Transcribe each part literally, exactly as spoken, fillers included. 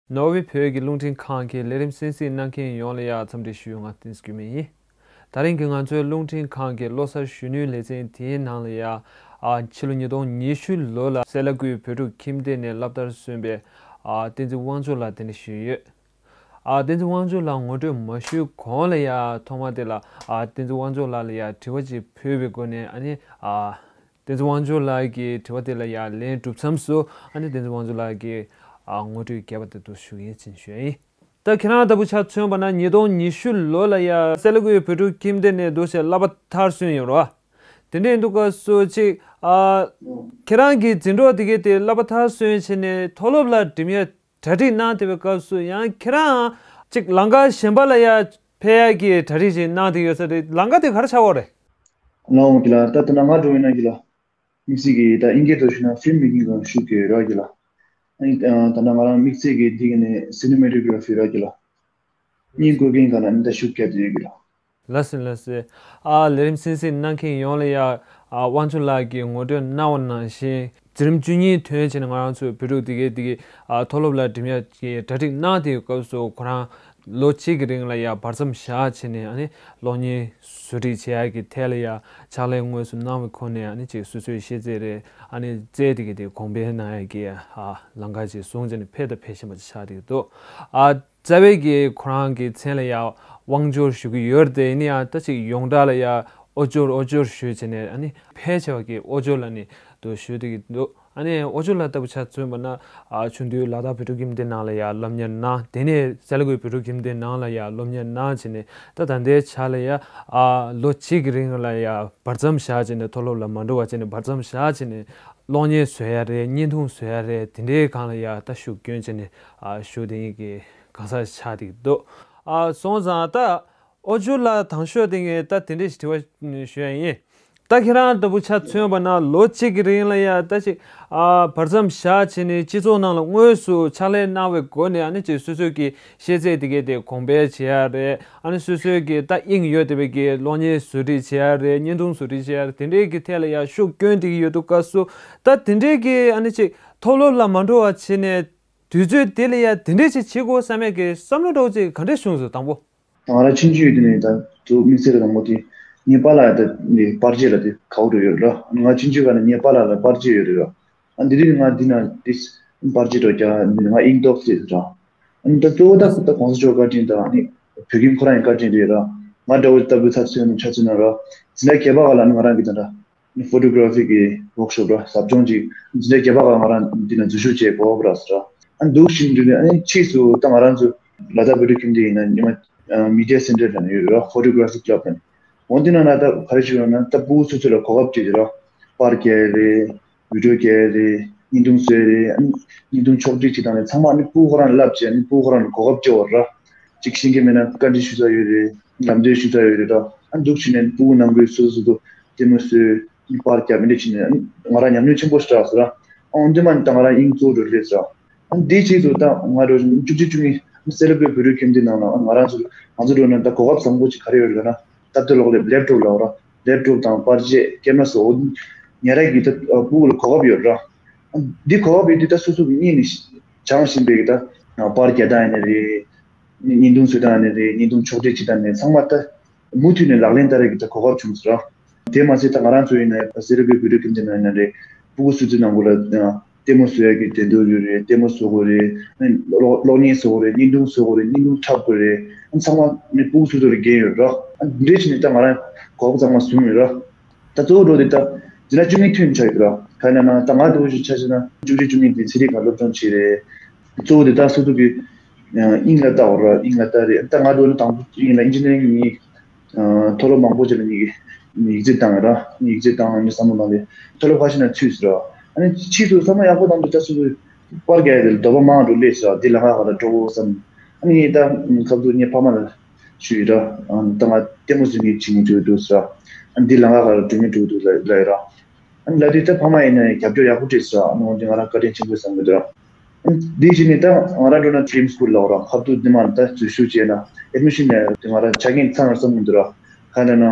ནོར་ཝེ་བོད་ཀྱི་རླུང་འཕྲིན་ཁང་གི་ལས་རིམ་གསན་གཟིགས་གནང་མཁན་ཡོངས་ལ་ཡང་འཚམས་འདྲི་ཞུ། ང་བསྟན་འཛིན་སྐྱོད་མེད་ཡིན། ད་རིང་གི་ང་ཚོའི་རླུང་འཕྲིན་ཁང་གི་བློ་གསར་གཞོན་ནུའི་ལེ་ཚན་དེའི་ནང་ལ་ཡང་ཨ་ཕྱི་ལོ་ཉིས་སྟོང་ཉི་ཤུ་ལོ་ལ་སེ་ལ་ཀུའི་བོད་ཕྲུག་ཁྱིམ་སྡེ་ནས་སློབ་མཐར་སོན་པའི་ཨ་བསྟན་འཛིན་དབང་ཕྱུག་ལགས་དེ་འདྲ་ཞུས་ཡོད། ཨ་བསྟན་འཛིན་དབང་ཕྱུག་ལགས་ངོ་སྤྲོད་མ་ཞུས་གོང་ལ་ཡང་ཐོག་མ་དེ་ལ་ཨ་བསྟན་འཛིན་དབང་ཕྱུག་ལགས་ལ་ཡང་དྲི་བ་ཅིག་ཕུལ་བའི་སྒོ་ནས་ཨ་ནི་ཨ་བསྟན་འཛིན་དབང་ཕྱུག་ལགས་ཀྱི་དྲི་བ་དེ་ལ་ཡང་ལན་གྲུབ་མཚམས་སུ་ཨ་ནི་བསྟན་འཛིན་དབང་ཕྱུག་ལགས་ཀྱིས་ཨ་ངོ་སྤྲོད་རྒྱས་པ་དེ་འདུག་ཞུ་ཡིན་ཅེས་ཞུ་ཡིན། ད་ཁྱེད་རང་ལྟ་བུ་ཆ་མཚོན་པ་ན་ཉིས་སྟོང་ཉི་ཤུ་ལོ་ལ་ཡ་སེ་ལ་ཀུའི་བོད་ཕྲུག་ཁྱིམ་སྡེ་ནས་འདུག་བྱས་བསླབ་པ་མཐར་སོན་ཡོད་རེད་བ། དེ་འདྲ་ཡིན་དུས་སྐབས་སུ་ཅིག་ཨ་ཁྱེད་རང་གི་འཛིན་གྲོགས་དེ་གས་དེ་བསླབ་པ་མཐར་སོན་བྱས་ནས་མཐོ་སློབ་ལ་འགྲིམ་ཡ་གྲ་སྒྲིག་གནང་བསྡད་པའི་སྐབས་སུ་ཡང་ཁྱེད་རང་ཅིག་ལམ་ཁ་གཞན་པ་ལ་ཡ་ཕེབས་ཡ་གི་གྲ་སྒྲིག་ཅིག་གནང་བསྡད་ཡོད་ས་རེད། ལམ་ཁ་དེ་ག་རེ་ཆགས་ཡོད་རེད། ལགས་འོང་གི་ལགས། ད་ལྟ་ང་འགྲོ་ཡིན་ན་གི་ལགས། དམིགས་བསལ་གྱི་ད་ཨིན་སྐད་ཐོག་ཞུས་ན་ཕིལམ་མེ་ཀིང་ལ་ཞུགས་ཀྱི་ཡོད་ར་གི་ལགས། ཨ་ནི་ད་ལྟ་ང་རང་དམིགས་བསལ་གྱི་འདི་གི་ནས་སི་ནི་མ་ཊོ་གྷ་ར་ཕི་ར་གི་ལགས། བརྙན་བཀོད་མཁན་ག་ལ་ནི་ད་ཞུགས་བསྐྱལ་དུ་ཡོད་གི་ལགས། ལགས་སོ་ལགས་སོ། ཨ་ལས་རིམ་གསན་གཟིགས་གནང་མཁན་ཡོངས་ལ་ཡ་ཨ་དབང་ཕྱུག་ལགས་ཀྱིས་ངོ་སྤྲོད་གནང་བ་ནང་བཞིན་འཛིན་རིམ་བཅུ་གཉིས་ཐོན་བྱས་ནས་ང་རང་ཚོའི་བོད་ཕྲུག་དེ་གའི་དེ་གའི་ཨ་མཐོ་སློབ་ལ་འགྲིམ་ཡ་གི་གྲ་སྒྲིག་གནང་དེའི་སྐབས་སུ་ཁོ་རང་ལོ་གཅིག་གི་རིང་ལ་ཡ་བར་མཚམས་བཞག་བྱས་ནས་ཨ་ནི་གློག་བརྙན་བཟོ་སྒྲིག་བྱེད་ཡ་གི་ཐད་ལ་ཡ་ཕྱག་ལས་དངོས་སུ་གནང་བའི་ཁོངས་ནས་ཨ་ནི་ཅིག་སོ་སོའི་ཤེས་ཚད་རེད། ཨ་ནི་རྩལ་དེ་གའི་དེ་གོང་འཕེལ་གནང་ཡ་གི་ཨ་ལམ་ཁ་ཅིག་བཟུང་བྱས་ནས་ཕེབས་དང་ཕེབས་བཞིན་པ་ཅིག་ཆགས་བསྡད་འདུག་ཨ་རྩ་བའི་གི་ཁོ་རང་གི་མཚན་ལ་ཡ་དབང་འབྱོར་ཞུ་གི་ཡོད་རེད་དེ། ཡིན་ན་ཡང་ད་ཅིག་ཡོངས་གྲགས་ལ་ཡ་ཨོ་ཅོར་ཨོ་ཅོར་ཞུས་བྱས་ནས་ཨ་ནི་ཕལ་ཆེ་བ་གི་ཨོ་ཅོར་ལབ་ནས་འདུག་ཞུ་བསྡད་ཀྱི་འདུག་ཨ་ནི་ཨོ་ཅོར་ལགས་ལྟ་བུ་ཆ་མཚོན་པ་ན་ཨ་ཆུང་དུས་ལ་དྭགས་བོད་ཕྲུག་ཁྱིམ་སྡེ་ནང་ལ་ཡ་སློབ་གཉེར་གནང་། དེ་ནས་སེ་ལ་ཀུའི་བོད་ཕྲུག་ཁྱིམ་སྡེ་ནང་ལ་ཡ་སློབ་གཉེར་གནང་བྱས་ནས་ད་ད་ལྟའི་ཆ་ལ་ཡ་ཨ་ལོ་གཅིག་གི་རིང་ལ་ཡ་བར་མཚམས་བཞག་བྱས་ནས་མཐོ་སློབ་ལ་མ་འགྲོ་བ་བྱས་ནས་བར་མཚམས་བཞག་བྱས་ནས་གློག་བརྙན་བཟོ་ཡ་རེད། བརྙན་ཐུང་བཟོ་ཡ་རེད། དེ་འདྲའི་སྒང་ལ་ཡ་ད་ཤུགས་བསྐྱོན་བྱས་ནས་ཨ་ཞུ་བསྡད་མཁན་གྱི་གང་ཟག་ཆགས་བསྡད་ཀྱི་འདུག་ཨ་སོང་ཙང་ད་ཨོ་ཅོ་ལགས་དང་ཤོག་དེ་ངས་ད་དེ་འདྲའི་ཞིག་དྲི་བ་ཞུ་ཡ་ཡིན། ད་ཁྱེད་རང་ལྟ་བུ་ཆ་མཚོན་པ་ན་ལོ་གཅིག་གི་རིང་ལ་ཡ་ད་ཅིག་ཨ་བར་མཚམས་བཞག་བྱས་ནས་སྤྱི་ཚོགས་ནང་ལ་དངོས་སུ་ཕྱག་ལས་གནང་བའི་སྒོ་ནས་ཨ་ནི་ཅིག་སོ་སོའི་གི་ཤེས་ཚད་དེ་གའི་དེ་གོང་འཕེལ་བྱེད་ཡ་རེད། ཨ་ནི་སོ་སོའི་གི་ད་དབྱིངས་ཡོད་བསྡད་པའི་གི་གློག་བརྙན་བཟོ་སྒྲིག་བྱེད་ཡ་རེད། བརྙན་ཐུང་བཟོ་སྒྲིག་བྱེད་ཡ་རེད། དེ་འདྲའི་གི་ཐད་ལ་ཡ་ཤུགས་བསྐྱོན་བསྡད་ཀྱི་ཡོད་དུས་སྐབས་སུ་ད་དེ་འདྲའི་གི་ཨ་ནི་ཅིག་མཐོ་སློབ་ལ་མ་འགྲོ་བ་བྱས་ནས་དུས་ཚོད་དེ་ལ་ཡ་དེ་འདྲས་ཅིག་བྱེད་དགོས་བསམ་ཡས་ཀྱི་བསམ་བློ་འདྲ་བོ་ཅིག་ག་འདྲས་བྱུང་སོང་དང་པོ། ང་རང་ཆུང་ཆུང་ཡོད་དུས་ནས་ད་དུ་དམིགས་བསལ་གྱི་དང་པོ་དེ་ངའི་པཱ་ལགས་ད་ནི་པར་ཆས་ལ་དེ་དགའ་བོ་འགྲོ་ཡོད་ར། ང་ཆུང་ཆུང་སྒང་ནས་ངའི་པཱ་ལགས་ལ་པར་ཆས་ཡོད་རེད་ར། ཨ་འདི་དུས་ང་འདི་ན་དེ་པར་ཆས་འགྲོ་རྒྱ་ང་དབྱིངས་སྟོབས་ཟེར་ར། ཨ་ད་གཙོ་བོ་ད་ད་གོང་ས་མཆོག་བཀའ་དྲིན་དང་ནི་བོད་ཁྱིམ་ཁོ་རང་ཡི་བཀའ་དྲིན་རེད་ར། ང་འདྲ་བོ་ལྟ་བུའི་ཚབ་མཚོན་ཆ་མཚོན་ན་ར་འཛིན་གྲྭ་བརྒྱད་པ་སྒང་ལ་ནི་ང་རང་གི་ད་འདྲ། ཕོ་ཊོ་གྷ་ར་ཕི་གི་ཝོག་ཤོབ་ར་ཟབ་སྦྱོང་ཅིག་འཛིན་གྲྭ་བརྒྱད་པ་སྒང་ང་རང་འདི་ན་འཛུལ་ཞུགས་བྱས་གོ་བ་ར་ཟེར་ར། ཨ་འདུག་ཕྱིན་དུས་ནས་ཨ་ནི་ཕྱིས་སུ་ད་ང་རང་ཚོ་ལ་དྭགས་བོད་ཕྲུག་ཁྱིམ་སྡེ་ཡིན་ན་ཉི་མ་མི་ཌི་ཡ་སེན་ཊར་ལ་ཡོད་ར། ཕོ་ཊོ་གྷ་ར་ཕི་ཀི་ལབ་ལ་འོ་འདི་ན་ན་ད་ག་རེ་ཞུ་ཡོང་ན་ད་ཕྲུ་གུ་སོ་སོ་ལ་གོ་སྐབས་སྤྲད་དེ་ར་པར་རྒྱག་རེད། བི་ཌི་ཡོ་རྒྱག་རེད། བརྙན་ཐུང་བཟོས་རེད། ཨ་ནི་བརྙན་ཐུང་ཕྱོགས་སྒྲིག་བྱེད་སྟངས་རེད། ཚང་མ་ཨ་ནི་ཕྲུ་གུ་ཁོ་རང་ལ་བསླབ་བྱས་ཨ་ནི་ཕྲུ་གུ་ཁོ་རང་ལ་གོ་སྐབས་སྤྲད་པ་ར། ཅིག་ཤེས་ཀྱི་མེད་ན་བཀའ་འདྲི་ཞུ་ས་ཡོད་རེད། ལམ་སྟོན་ཞུ་ས་ཡོད་རེད་ད། ཨ་འདུག་བྱས་ནས་ཕྲུ་གུ་ནང་ཁུལ་སོ་སོ་སོ་ལྟད་མོ་བཟོས་པར་རྒྱབ་མི་འདྲ་བྱས་ནས་ང་རང་ཉམས་མྱོང་ཆེན་པོ་ཞིག་རག་སོང་ར། ཨ་འོན་ཏེ་མ་ནི་ད་ང་རང་དབྱིངས་གཙོ་བོ་འགྲོ་རེད་ཟེར། ཨ་འདིའི་རྗེས་སུ་ད་ང་འགྲོ་བཅུ་གཅིག་བཅུ་གཉིས་སེ་ལ་ཀུའི་བོད་ཕྲུག་ཁྱིམ་སྡེ་ནང་ལ་ང་རང་ཚོ་ང་ཚོ་འགྲོ་ན་ད་གོ་སྐབས་བཟང་པོ་ཅིག་ག་རེ་ཡོད་རེད་ལབ་ན་ད་ལྟ་ལོག་ལེབ་ལེབ་ཊོབ་ལབ་ར། ལེབ་ཊོབ་དང་པར་ཆས་ཀེ་མ་ར་སོགས་ཉེ་རབས་ཀྱི་ད་ཕྲུ་གུ་ལ་གོ་སྐབས་ཡོད་ར། ཨ་འདི་གོ་སྐབས་ཡོད་དུས་ད་སོ་སོ་གི་གཉིས་ནས་སྦྱང་བཞིན་པའི་ད་པར་རྒྱག་སྟངས་ཡིན་ན་རེད། བརྙན་ཐུང་བཟོ་སྟངས་ནས་རེད། བརྙན་ཐུང་ཕྱོགས་སྒྲིག་བྱེད་སྟངས་ནས་ཚང་མ་ད་མུ་མཐུད་ནས་ལག་ལེན་བསྟར་ཡག་གི་ད་གོ་སྐབས་བྱུང་ཟེར་ར། དེ་མ་ཟད་ད་ང་རང་ཚོ་ཡིན་ན་སེ་ལ་ཀུའི་བོད་ཕྲུག་ཁྱིམ་སྡེ་ནང་ཡིན་ན་རེད། ཕྲུ་གུ་སོ་སོའི་ནང་ཁུལ་ལ་ལྟད་མོ་བཟོ་ཡག་གི་འགྲན་བསྡུར་ཡོད་རེད། ལྟད་མོ་བཟོ་དགོས་རེད། གློག་གློག་བརྙན་བཟོ་དགོས་རེད། བརྙན་ཐུང་བཟོ་དགོས་རེད། བརྙན་ཐུང་འཁྲབ་དགོས་རེད། ཚང་མ་ནི་ཕྲུ་གུ་སོ་སོ་ལ་འགན་ཡོད་ར། འདི་འདྲས་བྱས་ནས་ད་ང་རང་གོ་སྐབས་ཚང་མ་བཟུང་ཡོད་ར། ད་གཙོ་བོ་འགྲོ་དེ་ད་འཛིན་གྲྭ་བཅུ་གཉིས་ཐོན་ཆགས་ཡོད་ར། ག་ཡིན་ན་ད་ང་འདྲ་བོ་ཞིག་ཆ་བཞག་ན་བཅུ་གཅིག་བཅུ་གཉིས་དེ་ཚན་རིག་ཁག་སློབ་སྦྱོང་བྱས་རེད། གཙོ་བོ་དེ་ད་སོ་སོ་གི་དབྱིངས་ལ་བལྟ་བ་ར། དབྱིངས་ལ་བལྟ་རེད། ད་ང་འདྲ་བོ་ནི་དང་པོ་དབྱིངས་ལ་ཨིན་ཇི་ནི་ཡ་རིང་ངས་མཐོ་སློབ་མང་པོ་ཅིག་ལ་ངས་ཡིག་ཚད་བཏང་ཡོད་ར། ངས་ཡིག་ཚད་བཏང་ངས་བསམ་བློ་བཏང་སྟེ་མཐོ་སློབ་ཁ་ཤས་ནང་ཚུད་ཟེར་ར། ཨ་ནི་ཕྱིས་སུ་བསམ་བློ་ཡག་པོ་བཏང་དུས་ད་སོ་སོ་པར་རྒྱག་ཡ་དེ་ལ་འདོད་པ་མང་རུ་སླེབས་ཟེར་ར། འདི་ལམ་ཁ་ཁ་ལ་འགྲོ་དགོས་བསམ། ཨ་ནི་ངས་ད་ཁ་ཐུག་ངའི་ཕ་མ་ལ་ཞུས་ཡོད་ར། ཨ་ནི་ད་ང་ལྟད་མོ་བཟོ་མཁན་བྱེད་མཁན་འགྲོ་གི་འདུག་ཟེར་ར། ཨ་ནི་འདི་ལམ་ཁ་ཁ་ལ་འགྲོ་མཁན་འགྲོ་གི་འདུག་ལབ་ལབ་ཡོད་ར། ཨ་ནི་ལབ་དུས་ད་ཕ་མ་ཡིན་ན་རྒྱབ་སྐྱོར་ཡག་པོ་བྱས་ཟེར་ར། ཨ་ནི་འོན་ཏེ་ང་རང་བཀའ་དྲིན་ཆེན་པོ་བསམ་གི་འདུག་ར། ཨ་ནི་འདི་བྱས་ནས་ད་ང་རང་འགྲོ་ན་ཌི་རིམ་སི་ཀུལ་ལབ་ར། ཁ་ཐུག་འདི་མ་ད་འཛུལ་ཞུགས་བྱས་ན་ཨེ་ཌི་མི་ཤན་ཡ་དེ་ང་རང་ཆ་རྐྱེན་ཚང་བར་བསམ་གི་འདུག་ར། ག་རེ་ན་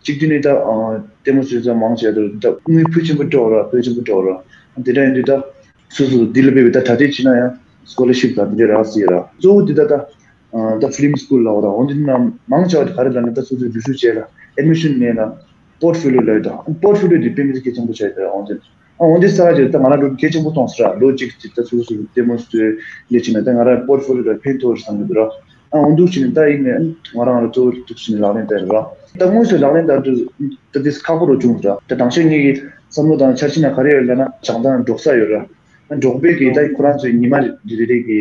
གཅིག་དུས་ནས་ད་ལྟད་མོ་བཟོ་ས་མང་ཆེ་བ་ད་དངུལ་ཕོན་ཆེན་པོ་སྤྲོད་ར། ཕོན་ཆེན་པོ་སྤྲོད་ར། དེ་འདྲ་ཡིན་དུས་ད་སོ་སོ་འདི་ལ་དཔེ་བའི་ད་གྲ་སྒྲིག་བྱས་ན་ཡང་ སི་ཀོ་ལར་ཤིབ་དང་དེ་འདྲ་རག་སྲིད་ཡོད་ར། གཙོ་བོ་འདི་ད་ད་ཨ་ད་ཕི་ལིམ་སི་ཀུལ་ལ་འོ་ར། འོ་འདི་ནང་མང་ཆེ་བ་དེ་ག་རེ་ལབ་ན་ད་སོ་སོའི་འཛུལ་ཞུགས་བྱས་ལ་ཨེ་མི་ཤན་མེད་ལ་པོར་ཊི་ཕོ་ལིའོ་ལབ་ཡོད། ད་པོར་ཊི་ཕོ་ལིའོ་འདི་དཔེ་མི་སྲིད་གལ་ཆེན་པོ་ཆགས་ཡོད་ར། འོ་འདི་ཨ་འོ་འདི་ས་ཆ་ད་ང་རང་འགྲོ་གལ་ཆེན་པོ་མཐོང་སོང་ར། ལོ་གཅིག་ཅིག་ད་སོ་སོ་ལྟད་མོ་བཟོས་ལས་བྱས་ན་ད་ང་རང་པོར་ཊི་ཕོ་ལིའོ་ལ་ཕན་ཐོགས་རེད་བསམ་གྱི་འདུག་ར། ཨ་འོ་འདུག་བྱས་ནས་ད་ཡིན་ནའི་ང་རང་ལ་གཙོ་བོ་འདུག་བྱས་ནས་ལག་ལེན་བསྟར་ར། ད་དངོས་སུ་ལག་ལེན་བསྟར་དུས་ད་དེ་ཁག་པོ་རུ་བྱུང་ར། ད་དང་ཤོས་ངེད་ཀྱི་བསམ་བློ་དང་འཆར་གཞི་ནང་ག་རེ་ཡོད་ལབ་ན་བྱང་ཐང་འབྲོག་ས་ཡོད་ར། འབྲོག་པའི་གི་ད་ཁོ་རང་ཚོའི་ཉི་མ་རེ་རེ་གི་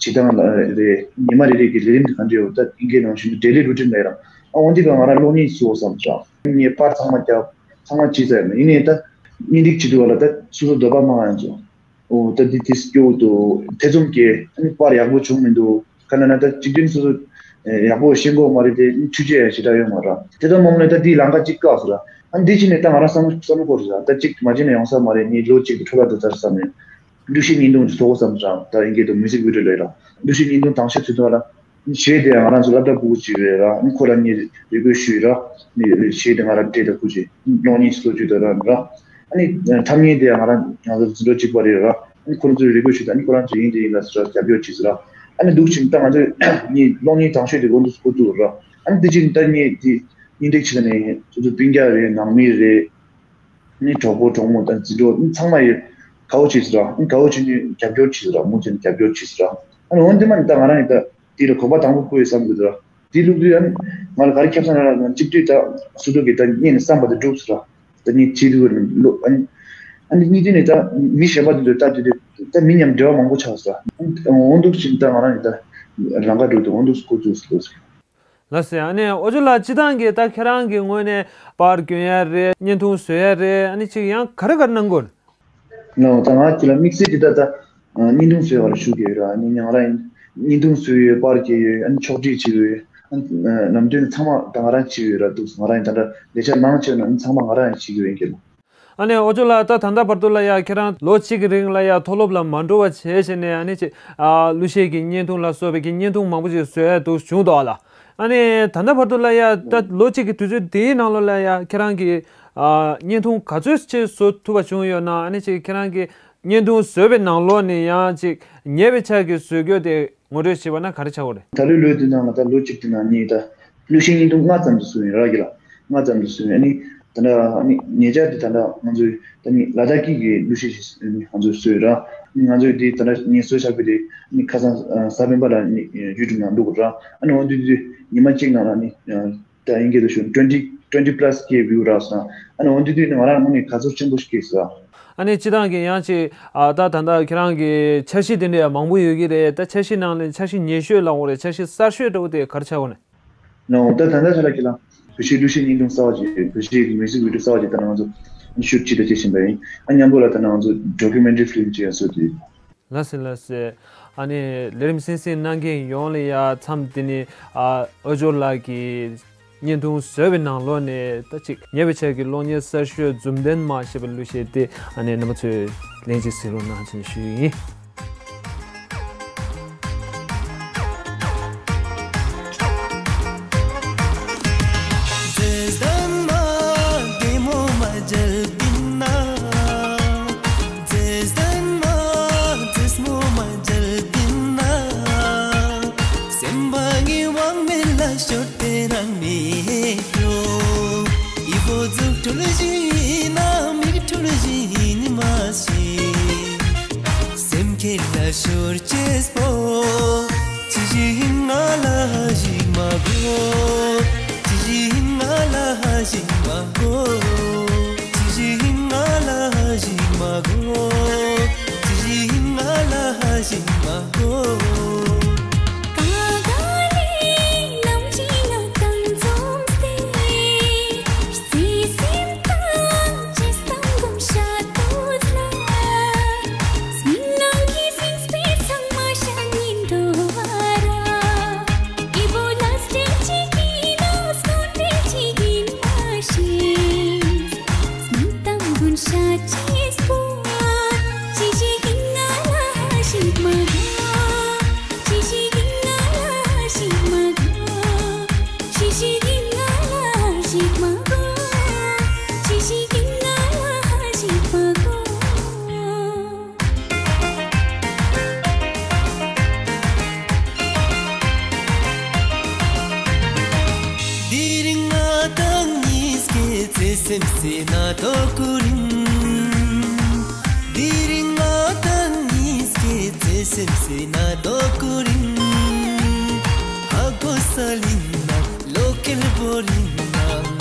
བྱེད་སྟངས་ལ་རེ་ཉི་མ་རེ་རེ་གི་ལས་རིམ་དེ་ག་འདྲ་ཡོད་ད་ཨིན་སྐད་ནང་བཞིན་ཌེ་ལི་རུ་ཊིན་ལབ་ར། ཨ་འོ་འདི་ག་ང་རང་གློག་བརྙན་བཟོ་བསམ་ཙང་ངས་པར་ཚང་མ་བརྒྱབ། ཚང་མ་བྱས་ཚར་ཡོད། ཡིན་ནའི་ད་བརྙན་འཕྲིན་བྱེད་དུས་བ་ལ་ད་སོ་སོ་འདོད་པ་མང་ཡང་ཚོ་འོ་ད་འདི་དེ་སྐྱོ་འདུག་ཐེ་ཚོམ་སྐྱེ། ཨ་ནི་པར་ཡག་པོ་བྱུང་མི་འདུག་ག་ན་ན་ད་སྤྱི་མཐུན་སོ་སོ་ཡག་པོ་ཤེས་གོ་མ་རེད་དེ་འཕྲུལ་ཆས་ཡང་ཞེ་དྲག་ཡོད་མ་རེད། དེ་ལྟར་མ་འོངས་ནས་ད་འདིའི་ལམ་ཁ་གཅིག་བཀག་སོང་ར། ཨ་འདི་ཕྱིན་ནས་ད་ང་རང་བསམ་བསམ་བློ་འཁོར་ཟ། ད་གཅིག་མ་བྱས་ན་ཡོང་ས་མ་རེད། ངས་ལོ་གཅིག་གི་འཕྲོ་བརླག་འགྲོ་ཚར་བསམ་ནས་གླུ་གཞས་བརྙན་ཐུང་བཟོ་དགོས་བསམ་ཙང་ད་ཨིན་སྐད་དུ་མིའུ་ཟིག་བི་ཌི་ཡོ་ལབ་ར། གླུ་གཞས་བརྙན་ཐུང་དང་ཤོས་ཚུད་དོ་ར། གཞས་དེ་ང་རང་ཚོ་སློབ་གྲྭ་ཕྲུ་གུ་གཅིག་རེད་ར། ཁོ་ལ་ངས་རེ་སྐུལ་ཞུས་ར། གཞས་དེ་ང་རང་བྲིས་དང་ཁུ་ཅི་གློག་བརྙན་གཙོ་བཅོས་དང་ར་ར། ཨ་ནི་ཁྲམ་བརྙན་དེ་ང་རང་ང་ཚོ་འཛིན་གྲོགས་གཅིག་པ་རེད་ར། ཨ་ནི་ཁོ་རང་ཚོས་རེ་སྐུལ་ཞུས་དང་ཨ་ནི་ཁོ་རང་ཚོས་ཡིན་དེ་ཡིན་ལ་ཟེར་ར་རྒྱབ་སྐྱོར་བྱས་ཟེར་ར། ཨ་ནི་འདུག་ཕྱིན་ད་ང་ཚོས་ངས་གློག་བརྙན་དང་ཤོས་དེ་འགོ་འདུག་འགོ་བཙུགས་ར། ཨ་ནི་དེ་ཕྱིན་ད་ངས་དེ་བརྙན་འཕྲིན་བྱས་ནས་ཁོ་ཚོ་སྤུན་ཀྱག་རེད། ནང་མི་རེད། ཨ་ནི་གྲོགས་པོ་གྲོགས་མོ་དང་འཛིན་གྲོགས་ཨ་ནི་ཚང་མ་ཡོད། དགའ་བོ་བྱས་ཟེར་ར། ཨ་ནི་དགའ་བོ་བྱས་ནས་རྒྱབ་སྐྱོར་བྱས་ཟེར་ར། མུ་མཐུད་ནས་རྒྱབ་སྐྱོར་བྱས་ཟེར་ར། ཨ་ནི་འོན་ཏེ་མ་ནི་ད་ང་རང་ཡིན་ད། དེ་ལ་གོམ་པ་དང་པོ་བརྐོས་བསམ་གྱི་འདུག་ར། དེ་ལུགས་དུས་ཨ་ནི་ང་ལ་ག་རེ་ཁྱབ་སོང་ན་ར། ང་གཅིག་དུས་ད་སོ་སོ་གི་ད་སྙིང་ནས་བསམ་པ་དེ་འགྲུབ་ཟེར་ར། ད་སྙིང་རྗེ་དུས་ལོ་ཨ་ནི་ཨ་ནི་གཉིས་དུས་ནས་ད་མི་གཞན་པ་དེ་ཚོ་ལྟ་དུས་དུས་ད་མི་མཉམ་འབྲེལ་བ་མང་པོ་ཆགས་ཟེར་ར། འོང་འདུག་ཕྱིན་ད་ང་རང་ཡིན་ད་ལམ་ཁ་འགྲོ་དུས་འོང་འདུག་སྐོར་དུས་ཟེར་ལོ་ཟེར། ལགས་སོ། ཨ་ནི་ཨོ་ཇོ་ལགས་སྤྱིར་བཏང་གི་ད་ཁྱེད་རང་གི་ངོས་ནས་པར་སྐྱོན་ཡ་རེད། བརྙན་ཐུང་བཟོ་ཡ་རེད། ཨ་ནི་ཅིག་ཡང་ག་རེ་ག་རེ་གནང་གི་ཡོད། ལགས་ད་ང་ཁྱེད་ལ་དམིགས་བསལ་གྱི་ད་ད་བརྙན་ཐུང་བཟོ་ཡ་ལ་ཞུགས་ཀྱི་ཡོད་ར། ཨ་ནི་ང་རང་ཡིན་བརྙན་ཐུང་བཟོས་ཡོད། པར་སྐྱེལ་ཡོད། ཨ་ནི་ཕྱོགས་སྒྲིག་བྱེད་ཡོད། ཨ་ནི་ནམ་རྒྱུན་ཚང་མ་ད་ང་རང་བྱེད་ཡོད་ར། འདུག་ང་རང་ཡིན་ད་ད་ལས་བྱ་མང་ཆེ་བ་ནི་ཚང་མ་ང་རང་ཡིན་བྱེད་ཀྱི་ཡོད་ཀྱི་ལ། ཨ་ནི་ཨོ་ཇོ་ལགས་ད་ད་ལྟ་བར་དུ་ལ་ཡ་ཁྱེད་རང་ལོ་གཅིག་གི་རིང་ལ་ཡ་མཐོ་སློབ་ལ་མ་འགྲོ་བ་བྱས་བྱས་ནས་ཨ་ནི་ཅིག་ཨ་གླུ་གཞས་ཀྱི་བརྙན་ཐུང་ལ་སོགས་པའི་གི་བརྙན་ཐུང་མང་པོ་ཞིག་བཟོ་ཡ་འདུག་བྱུང་འདུག་ཨ་ལ། ཨ་ནི་ད་ལྟ་བར་དུ་ལ་ཡ་ད་ལོ་གཅིག་གི་དུས་ཚོད་དེའི་ནང་ལོགས་ལ་ཡ་ཁྱེད་རང་གི་ཨ་བརྙན་ཐུང་ག་ཚོད་ཅིག་བཟོ་ཐུབ་པ་བྱུང་ཡོད་ན། ཨ་ནི་ཅིག་ཁྱེད་རང་གི་བརྙན་ཐུང་བཟོས་པའི་ནང་ལོགས་ནས་ཡང་ཅིག་ཉེ་བའི་ཆར་གྱི་བཟོ་བཀོད་དེ་ངོ་སྤྲོད་བྱས་པ་ན་ག་རེ་ཆགས་ཀྱི་རེད། ད་ལོའི་ལོ་དེ་ནང་ལ་ད་ལོ་གཅིག་དེ་ནང་ངས་ད་གླུ་གཞས་བརྙན་ཐུང་ལྔ་ཙམ་དུ་བཟོས་ཡིན་ར་གི་ལ། ལྔ་ཙམ་དུ་བཟོས་ཡིན། ཨ་ནི་ད་ལྟ་ཨ་ནི་ཉེ་ཆར་དེ་ད་ལྟ་ང་ཚོའི་ད་ནི་ལ་དྭགས་སྐད་ཀྱི་གླུ་གཞས་ཤིག་ང་ཚོས་བཟོས་ར། ང་ཚོས་དེ་ད་ལྟ་ངས་བཟོས་ཚར་བའི་དེ་ནི་ཁ་སང་གཟའ་སྤེན་པ་ལ་ནི་ཡུ་ཊུབ་ནང་བླུགས་ར། ཨ་ནི་འོ་དུས་དུས་ཉི་མ་གཅིག་ནང་ལ་ནི་ད་ཨིན་སྐད་དུ་ཞུ་twenty twenty plus K view རག་སོང་། ཨ་ནི་འོ་དུས་དུས་ནི་ང་རང་ངོས་ནས་དགའ་ཚོར་ཆེན་པོ་ཞིག་སྐྱེས་སོང་། ཨ་ནི་སྤྱིར་བཏང་གི་ཡང་ཅིག་ཨ་ད་ད་ལྟ་ཁྱེད་རང་གི་འཆར་གཞི་དེ་འདྲ་ཡང་མང་པོ་ཡོད་ཀྱི་རེད། ད་འཆར་གཞི་ནང་ལ་འཆར་གཞི་ཉེ་ཤོས་ལབ་དགོས་རེད། འཆར་གཞི་གསར་ཤོས་འདྲ་བོ་དེ་ག་རེ་ཆགས་ཀྱི་ཡོད་ནས། ནོ། ད་ད་ལྟ་ཆ་ལ་ཁྱེད་རང་བོད་གཞས་གླུ་གཞས་བརྙན་ཐུང་གསར་བ་ཅིག་བོད་གཞས་ཀྱི་མིའུ་ཟིག་བི་ཌི་ཡོ་གསར་བ་ཅིག་ད་ང་ཚོ་ཤུཊ་ཅིག་ད་བྱེད་བཞིན་པ་ཡིན། ཨ་མཉམ་པོ་ལ་ད་ང་ཚོ་ཌོ་ཀུ་མེན་ཊ་རི་ཕི་ལིམ་ཅིག་ཡང་བཟོ་དུས། ལགས་སེ་ལགས་སེ། ཨ་ནི་ལས་རིམ་གསན་གཟིགས་གནང་མཁན་ཡོངས་ལ་ཡ་མཚམས་འདི་ནས་ཨ་ཨོ་ཇོ་ལགས་ཀྱི་བརྙན་ཐུང་བཟོས་པའི་ནང་ལོགས་ནས་ད་ཅིག་ཉེ་བའི་ཆར་གྱི་གློག་བརྙན་གསར་ཤོས་འཛུམ་ལྡན་མ་ཞེས་པའི་གླུ་གཞས་དེ་ཨ་ནི་རྣམ་པ་ཚོས་ལན་གཅིག་གཟིགས་རོགས་གནང་ཞེས་ཞུ་ཡི་ཡིན། སེམས་ཁྱེད་ལ་ཤོར་ཅེས་པོ། ཅི་ཞིག་ང་ལ་ཞིག་མ་གོ། ཅི་ཞིག་ང་ལ་ཞིག་མ་གོ། ཅི་ཞིག་ང་ལ་ཞིག་མ་གོ། ཅི་ཞིག་ང་ལ་ཞིག་མ་གོ། ང་དང་གཉིས་ཀྱི་བརྩེ་སེམས་ཟེར་ན་དོ་ཀུ་རིང་། དེ་རིང་ང་དང་གཉིས་ཀྱི་བརྩེ་སེམས་ཟེར་ན་དོ་ཀུ་རིང་། ཧ་གོ་ས་ལིང་ན་ལོ་ཀེལ་བོ་རིང་ན།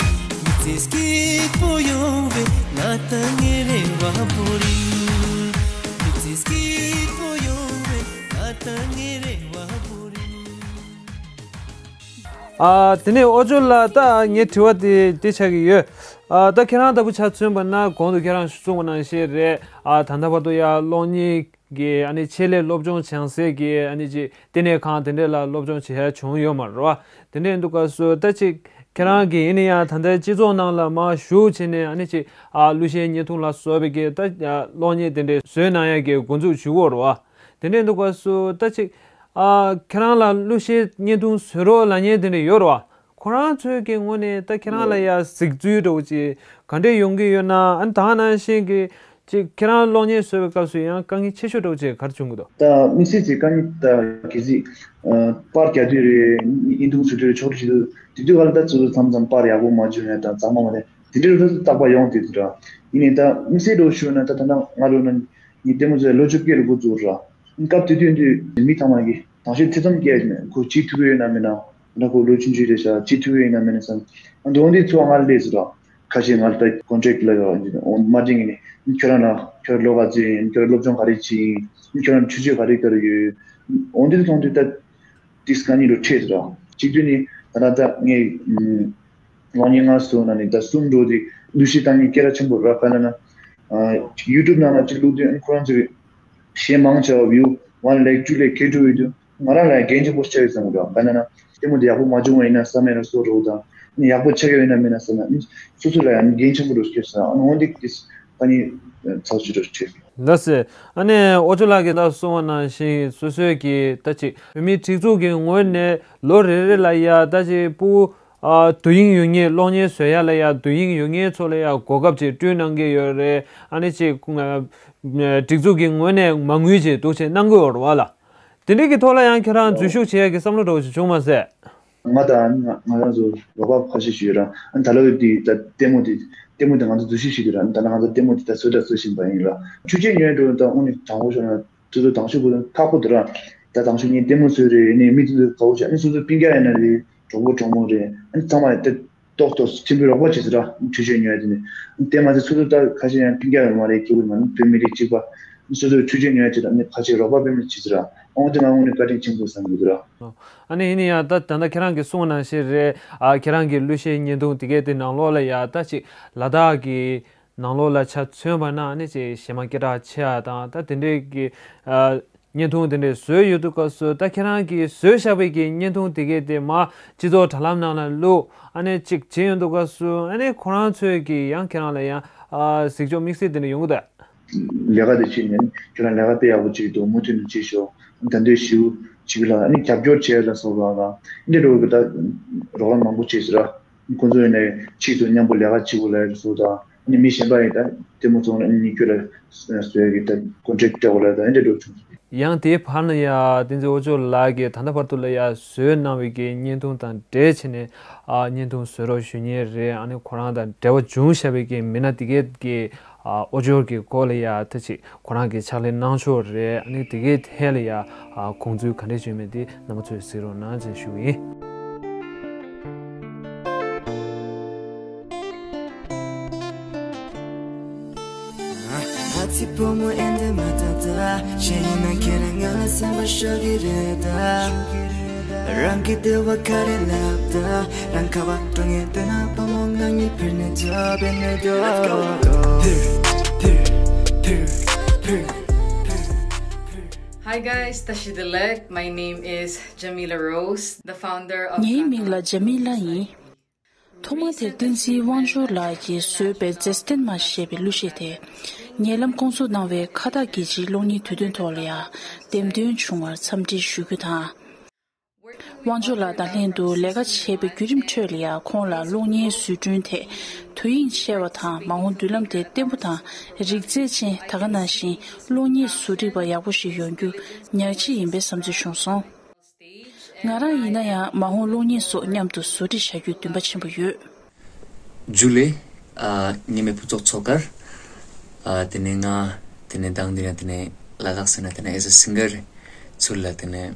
མི་ཚེ་སྐྱིད་པོ་ཡོང་བའི་ང་དང་ངའི་རེ་བ་བོ་རིང་། མི་ཚེ་སྐྱིད་པོ་ཡོང་བའི་ང་དང་ངའི་རེ་བ་བོ་རིང་། ཨ། དེ་ནས་ཨོ་ཅོ་ལགས། ད་ངའི་དྲི་བ་དེ་འདི་ཆགས་ཀྱི་ཡོད། ཨ། ད་ཁྱེད་རང་ལྟ་བུ་ཆ་མཚོན་པ་ན་གོང་དུ་ཁྱེད་རང་གསུངས་པ་ནང་བཞིན་རེད། ཨ། ད་ལྟ་བར་དུ་ཡང་གློག་བརྙན་གྱི་ཨ་ནི་ཆེད་ལས་སློབ་སྦྱོང་སྦྱང་སའི་གི་ཨ་ནི་ཅིག་ལྟེ་གནས་ཁང་དེ་འདྲས་ལ་སློབ་སྦྱོང་བྱེད་ཡ་བྱུང་ཡོད་མ་རེད་བ། དེ་འདྲས་འདུག་སྐབས་སུ་ད་ཅིག་ཁྱེད་རང་གིས་ཡིན་ན་ཡང་ད་ལྟའི་སྤྱི་ཚོགས་ནང་ལ་མར་ཞུགས་བྱས་ནས་ཨ་ནི་ཅིག་ཨ་གླུ་གཞས་བརྙན་ཐུང་ལ་སོགས་པའི་གི་ད་གློག་བརྙན་དེ་འདྲས་བཟོས་གནང་ཡ་གི་འགོ་འཛུགས་ཞུ་གི་ཡོད་རེད་བ། དེ་འདྲས་འདུག་སྐབས་སུ་ད་ཅིག་ཨ། ཁྱེད་རང་ལ་གླུ་གཞས་བརྙན་ཐུང་བཟོ་རོགས་ལབ་མཁན་དེ་འདྲ་ཡོད་རེད་བ། ཁོ་རང་ཚོའི་གི་ངོས་ནས་ད་ཁྱེད་རང་ལ་ཡ་གཟིགས་ཚུལ་འདྲ་བོ་ཅིག་ག་འདྲས་ཡོང་གི་ཡོད་ན། ཨ་ནི་ད་ག་ནང་བཞིན་གི་ཅིག་ཁྱེད་རང་གློག་བརྙན་བཟོ་བའི་སྐབས་སུ་ཡང་དཀའ་ངལ་ཆེ་ཤོས་འདྲ་བོ་ཅིག་ག་རེ་བྱུང་གི་འདུག་ད་དམིགས་བསལ་གྱི་དཀའ་ངལ་ད་གལ་སྲིད་ཨ་པར་རྒྱག་དུས་རེད། བརྙན་ཐུང་བཟོ་དུས་རེད། ཕྱོགས་བསྒྲིགས་བྱེད་དུས་དེ་དུས་ག་ལ་ད་ཚོད་མཚམས་མཚམས་པར་ཡག་པོ་མ་བྱུང་ཡ་དང་གཙང་མ་མ་རེད། དེ་འདྲའི་རུ་རྟག་པར་ཡོང་དེ་འདྲ། ཡིན་ནའི་ད་དམིགས་བསལ་འདྲ་བོ་ཞུས་ན་ད་ད་ལྟ་ང་རུ་ན། ངའི་ལྟད་མོ་ཚོས་ལོ་བཅོ་བརྒྱད་ལ་འགོ་བཙུགས་ར། སྐབས་དེ་དུས་འདི་མི་ཚང་མ་གིས་དང་ཤོས་ཐེ་ཚོམ་སྐྱེས་ནས་ཁོ་བྱེད་ཐུབ་ཀྱི་ཡོད་ན་མེད་ན། ད་ཁོ་ལོ་ཆུང་ཆུང་རེད་ཤག་བྱེད་ཐུབ་ཀྱི་ཡོད་ན་མེད་ན་བསམ། ཨ་འདི་འོང་དུས་ཚོ་ང་སླེབས་སོང་ར། ཁ་ཤས་ང་ལ་ད་ཀོན་ཊེག་ལ་ཡོད་མ་བྱེད་ངེས་ནས་ཁྱོད་རང་ལ་ཁྱོད་ལོ་ག་ཚོད་ཡིན། ཁྱོད་སློབ་སྦྱོང་ག་རེ་བྱེད་ཡིན། ཁྱོད་རང་ཆུ་ཚོད་ག་རེ་ག་རེ་ཡོད། འོང་དུས་མཐོང་དུས་ད། དེ་དཀའ་ངལ་འདྲ་བོ་འཕྲད་འདུག་གཅིག་བསྡུས་ནི་ད་ལྟ་ད་ངས་ཨམ་གློག་བརྙན་ལྔ་བཟོས་ན་ནི་ད་གསུམ་འགྲོ་དེ་གླུ་གཞས་བཏང་ནི་སྐད་གྲགས་ཆེན་པོ་རག་ག་ལ་ན། ཨ་ཡུ་ཊུབ་ནང་ལ་གཅིག་བླུགས་དུས་ཨ་ཁོ་རང་ཚོས་གཞས་མང་ཆེ་བ་བིའུ་ཝན་ལེག་ཊུ་ལེག་ཁེ་ཊུ་ཡོད་དུས་ང་རང་ལ་འགན་ཆེན་པོ་ཆགས་ཡོད་བསམ་གི་འདུག་ག་ལ་ན་ལྟད་མོ་དེ་ཡག་པོ་མ་བྱུང་བ་ཡིན་ན་བསམ་ཡས་ར་སོ་འགྲོ་དང་ནི་ཡག་པོ་ཆགས་ཡོད་ན་མེད་ན་བསམ་ན་ནི་སོ་སོ་ལ་ཡང་འགན་ཆེན་པོ་འདྲ་བོ་སྐྱེས་སོང་། ཨ་ནི་འོན་ཏེ་དེ་ད་ནི་ཚགས་ཚུད་འདྲ་བོ་བྱས་སོང་། ལགས་སེ། ཨ་ནི་ཨོ་ཅོ་ལགས་ཀྱིས་ད་གསུངས་པ་ནང་བཞིན་སོ་སོའི་གི་ད་ཅིག་བོད་མིའི་སྒྲིག་འཛུགས་ཀྱི་ངོས་ནས་ལོ་རེ་རེ་ལ་ཡ་ད་ཅིག་ཕྲུ་གུ་ཨ་དུས་ཡུན་ཡོད་མཁན་གློག་བརྙན་བཟོ་ཡ་ལ་ཡ་དུས་ཡུན་ཡོད་མཁན་ཚོ་ལ་ཡ་གོ་སྐབས་ཅིག་བསྐྲུན་གནང་གི་ཡོད་རེད། ཨ་ནི་ཅིག་ཨ་སྒྲིག་འཛུགས་ཀྱི་ངོས་ནས་མ་དངུལ་ཅིག་འདུག་ཅིག་གནང་གི་ཡོད་རེད་བ་ལ། དེ་འདྲའི་གི་ཐོག་ལ་ཡང་ཁྱེད་རང་འཛུལ་ཞུགས་བྱེད་ཡ་གི་བསམ་བློ་འདྲ་བོ་ཞིག་བྱུང་མ་ཟད། ང་དང་ང་ང་རང་ཚོ་རོགས་པ་ཁ་ཤས་ཤིག་ཡོད་ར། ཨ་ནི་ད་ལོ་དེ་ད་ལྟད་མོ་དེ་ལྟད་མོ་དེ་ང་ཚོ་འཛུལ་ཞུགས་བྱེད་དུས་ར། ཨ་ནི་ད་ལྟ་ང་ཚོ་ལྟད་མོ་དེ་ད་བཟོ་ད་བཟོ་བཞིན་པ་ཡིན་ར། ཆུ་ཆེན་ཉོས་འགྲོ་ད་དངོས་གནས་དྲང་པོ་ཤོད་ན་དུས་ཚོད་དང་ཤོག་གུ་ཁག་པོ་འདུག་ར། ད་དང་ཤོག་ངས་ལྟད་མོ་བཟོས་རེད། ཡིན་ནའི་མི་དེ་ཚོ་དགའ་བོ་བྱས། ཨ་ནི་སོ་སོ་སྤུན་ཀྱག་ཡིན་ན་རེད། གྲོགས་པོ་གྲོགས་མོ་རེད། ཨ་ནི་ཚང་མ་ད་ཏོག་ཏོག་ཆེན་པོའི་རོགས་པ་བྱེད་ཟེར་ར། ཆུ་ཆེན་ཉོས་དེ་ནས་ལྟད་མོ་དེ་སོ་སོ་ད་ཁ་ཤས་ཡང་སྤུན་ཀྱག་ཡོད་མ་རེད། སྐྱེ་བོ་མ་ནི་བོད་མི་རིགས་གཅིག་པ། སོ་སོའི་ཆུ་ཆེན་ཉོས་བྱེད་དང་ནི་ཁ་ཆེ་རོགས་པ་དཔེ་མི་བྱེད་ཟེར་ར། ཨོང་དེ་ང་དངོས་གནས་བཀའ་དྲིན་ཆེན་པོ་བསམ་གྱི་འདུག་ར། ཨ་ནི་ཡིན་ན་ཡང་ད་ད་ལྟ་ཁྱེད་རང་གིས་གསུངས་པ་ནང་བཞིན་རེད། ཨ་ཁྱེད་རང་གི་གླུ་གཞས་བརྙན་ཐུང་དེ་གའི་དེ་ནང་ལོགས་ལ་ཡ་ད་ཅིག་ལ་དྭགས་ཀྱི་ནང་ལོགས་ལ་ཆ་མཚོན་པ་ན་ཨ་ནི་ཅིག་གཞས་མ་སྐད་གྲགས་ཆེ་བ་དང་ད་དེ་འདྲའི་གི་ཨ་བརྙན་ཐུང་དེ་འདྲའི་བཟོས་ཡོད་དུས་སྐབས་སུ་ད་ཁྱེད་རང་གིས་བཟོས་བཞག་པའི་གི་བརྙན་ཐུང་དེ་གའི་དེ་མར་སྤྱི་ཚོགས་དྲ་ལམ་ནང་ལ་བླུགས། ཨ་ནི་ཅིག་བྱས་ཡོང་དུས་སྐབས་སུ་ཨ་ནི་ཁོ་རང་ཚོས་གི་ཡང་ཁྱེད་རང་ལ་ཡང་ཨ་གཟིགས་ཕྱོགས་དམིགས་བསལ་དེ་འདྲ་ཡོང་གི་འདུག་ལས་ཀ་དེ་བྱས་ནས་ཁྱོད་རང་ལས་ཀ་དཔེ་ཡག་པོ་བྱེད་ཀྱི་འདུག་མུ་མཐུད་ནས་བྱེད་ཤོག་ད་འདོད་ཞུ་བྱེད་ཀྱི་ལ་ཨ་ནི་རྒྱབ་སྐྱོར་བྱས་ལ་སོགས་པ་ལ་འདི་འདྲ་བོ་གི་ད་རོགས་རམ་མང་པོ་བྱས་ཟེར་ར། ཁོང་ཚོ་ཡིན་ནའི་ཕྱིས་སུ་མཉམ་པོ་ལས་ཀ་བྱེད་དགོས་ལ་སོགས་དང་ཨ་ནི་མི་གཞན་པ་ཡིན་ད་ལྟད་མོ་བཙོང་ལ་ཨ་ནི་ཁྱོད་ལ་བཟོས་ཀྱི་ད་ཀོན་ཊེག་སྤྲད་དགོས་ལ་ད་འདི་འདྲ་བོ་བྱུང་སོང་། ཡང་དེའི་བར་ན་ཡ་བསྟན་འཛིན་ཨོ་ཅོ་ལགས་ཀྱིས་ད་ལྟ་བར་དུ་ལ་ཡ་བཟོས་གནང་བའི་གི་བརྙན་ཐུང་དང་འབྲེལ་བྱས་ནས་ཨ་བརྙན་ཐུང་བཟོ་རོགས་ཞུ་མཁན་རེད། ཨ་ནི་ཁོ་རང་དང་འབྲེལ་བ་བྱུང་བཞག་པའི་གི་མི་སྣ་དེ་གས་ཀྱི་ཨ་ཨོ་ཅོ་གི་སྐོར་ལ་ཡ་ད་ཅིག་ཁོ་རང་གིས་ཕྱག་ལས་གནང་ཕྱོགས་རེད། ཨ་ནི་དེ་གའི་ཐད་ལ་ཡ་ཨ་དགོངས་ཚུལ་ག་འདྲས་བྱུང་མེད་དེ་རྣམ་པ་ཚོས་གཟིགས་རོགས་གནང་ཅེས་ཞུ་གི་ཡིན། ཨ་ཙི་བུ་མོ་ཨེ་འདྲ་མ་ད་ད། གཞན་ཡིན་ན་ཁྱེད་རང་ང་ལ་སེམས་པ་ཤོར་གི་རེད་ད། རང་གི་འདོད་པ་ག་རེ་ལབ་ད། རང་ཁ་བ་འགྲོ་ངེས་འདོད་ན་བུ་མོ་ང་གཉིས་འཕུར་ནས་འགྲོ། འཕུར་ནས་འགྲོ། འཕུར། འཕུར། འཕུར། འཕུར། Hi guys, Tashi Delek. My name is Jamila Rose, the founder of ངའི་མིང་ལ་ཇ་མི་ལ་ཡིན། ཐོག་མ་དེར་བསྟན་འཛིན་དབང་འབྱོར་ལགས་ཀྱིས་བཟོས་པའི་མཛེས་ལྡན་མ་ཞེས་པའི་གླུ་གཞས་དེ། ཉེ་ལམ་བསྐོང་ཚོགས་གནང་བའི་ཁ་བཏགས་རྒྱལ་སྤྱིའི་གློག་བརྙན་དུས་སྟོན་ཐོག་ལ་ཡང་འདེམས་ཐོན་བྱུང་བར་འཚམས་འདྲི་ཞུ་རྒྱུ་དང་། དབང་འབྱོར་ལགས་དང་ལྷན་དུ་ལས་ཀ་བྱས་པའི་བརྒྱུད་རིམ་ཁྲོད་ལ་ཡང་ཁོང་ལ་གློག་བརྙན་བཟོ་སྐྲུན་ཐད་དོ་དབྱིངས་ཆེ་བ་དང་མ་འོངས་མདུན་ལམ་དེ་བརྟན་པོ་དང་རིག་རྩལ་ཅན་ད་ག་ནང་བཞིན་གློག་བརྙན་བཟོ་སྒྲིག་པ་ཡག་པོ་ཞིག་ཡོང་རྒྱུ་ཉག་གཅིག་ཡིན་པའི་བསམ་ཚུལ་བྱུང་སོང་། ང་རང་ཡིན་ན་ཡང་མ་འོངས་གློག་བརྙན་སོགས་མཉམ་དུ་བཟོ་སྒྲིག་བྱ་རྒྱུའི་འདུན་པ་ཆེན་པོ་ཡོད། ཇུ་ལེ། ཨ། ངའི་མིང་ཕུན་ཚོགས་མཚོ་དཀར། ཨ། དེ་ནས་ང་དེ་ནས་མདང་དེ་རིང་དེ་ནས་ལ་དྭགས་ཟེར་ན་དེ་ནས་as a singer ཚུར་ལ་དེ་ནས་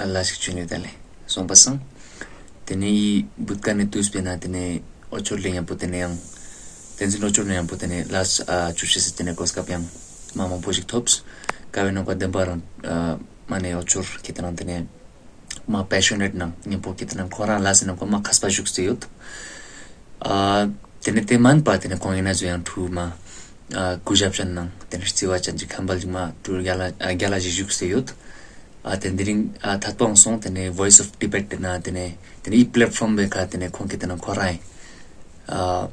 ཨ་ལ་ཞིག་བྱུང་ཡོད་ད་ལེ། སོང་པ་སང་། དེ་ནས་ཡི་བུད་ཀ་ནས་དུས་པའི་ན་དེ་ནས་ཨོ་ཅོར་ལེ་ཡང་པོ་དེ་ནས་ཡང་། བསྟན་འཛིན་ཨོ་ཅོར་ནས་ཡང་པོ་དེ་ནས་ལ་ཨ་བཅུ་བཞི་ཟེར་དེ་ནས་གོ་སྐབས་ཡང་མ་མང་པོ་ཞིག་ཐོབ། ཀ་བའི་ནང་གོ་བདེན་པ་རང་ཨ་མ་ནས་ཨོ་ཅོར་ཁྱེད་དེ་རང་དེ་ནས། མ་passionate་ནང་མཉམ་པོ་ཁྱེད་དེ་ནང་ཁོ་རང་ལ་ཟེར་ན་ཁོ་མ་མཁས་པ་བཞུགས་སེ་ཡོད། ཨ། དེ་ནས་དེ་མན་པ་དེ་ནས་ཁོང་ཡིན་ན་ཚོ་ཡང་ཐུག་མ། ཨ། གུས་ཞབས་ཅན་ནང་དེ་ནས་རྩི་བ་ཅན་གྱི་ཁམས་པ་ལི་མ་ཀྲུ་རྒྱ་ལ་ཨ་རྒྱ་ལ་ཞིག་བཞུགས་སེ་ཡོད། ཨ། དེ་འདི་རིང་ཨ་ཐད་པའང་སོང་དེ་ནས་Voice of Tibet་དེ་ན་དེ་ནས་དེ་ནས་ཨི་platform་བའི་ཁ་དེ་ནས་ཁོང་གིས་དེ་ན་ཁོ་རང་ཨ།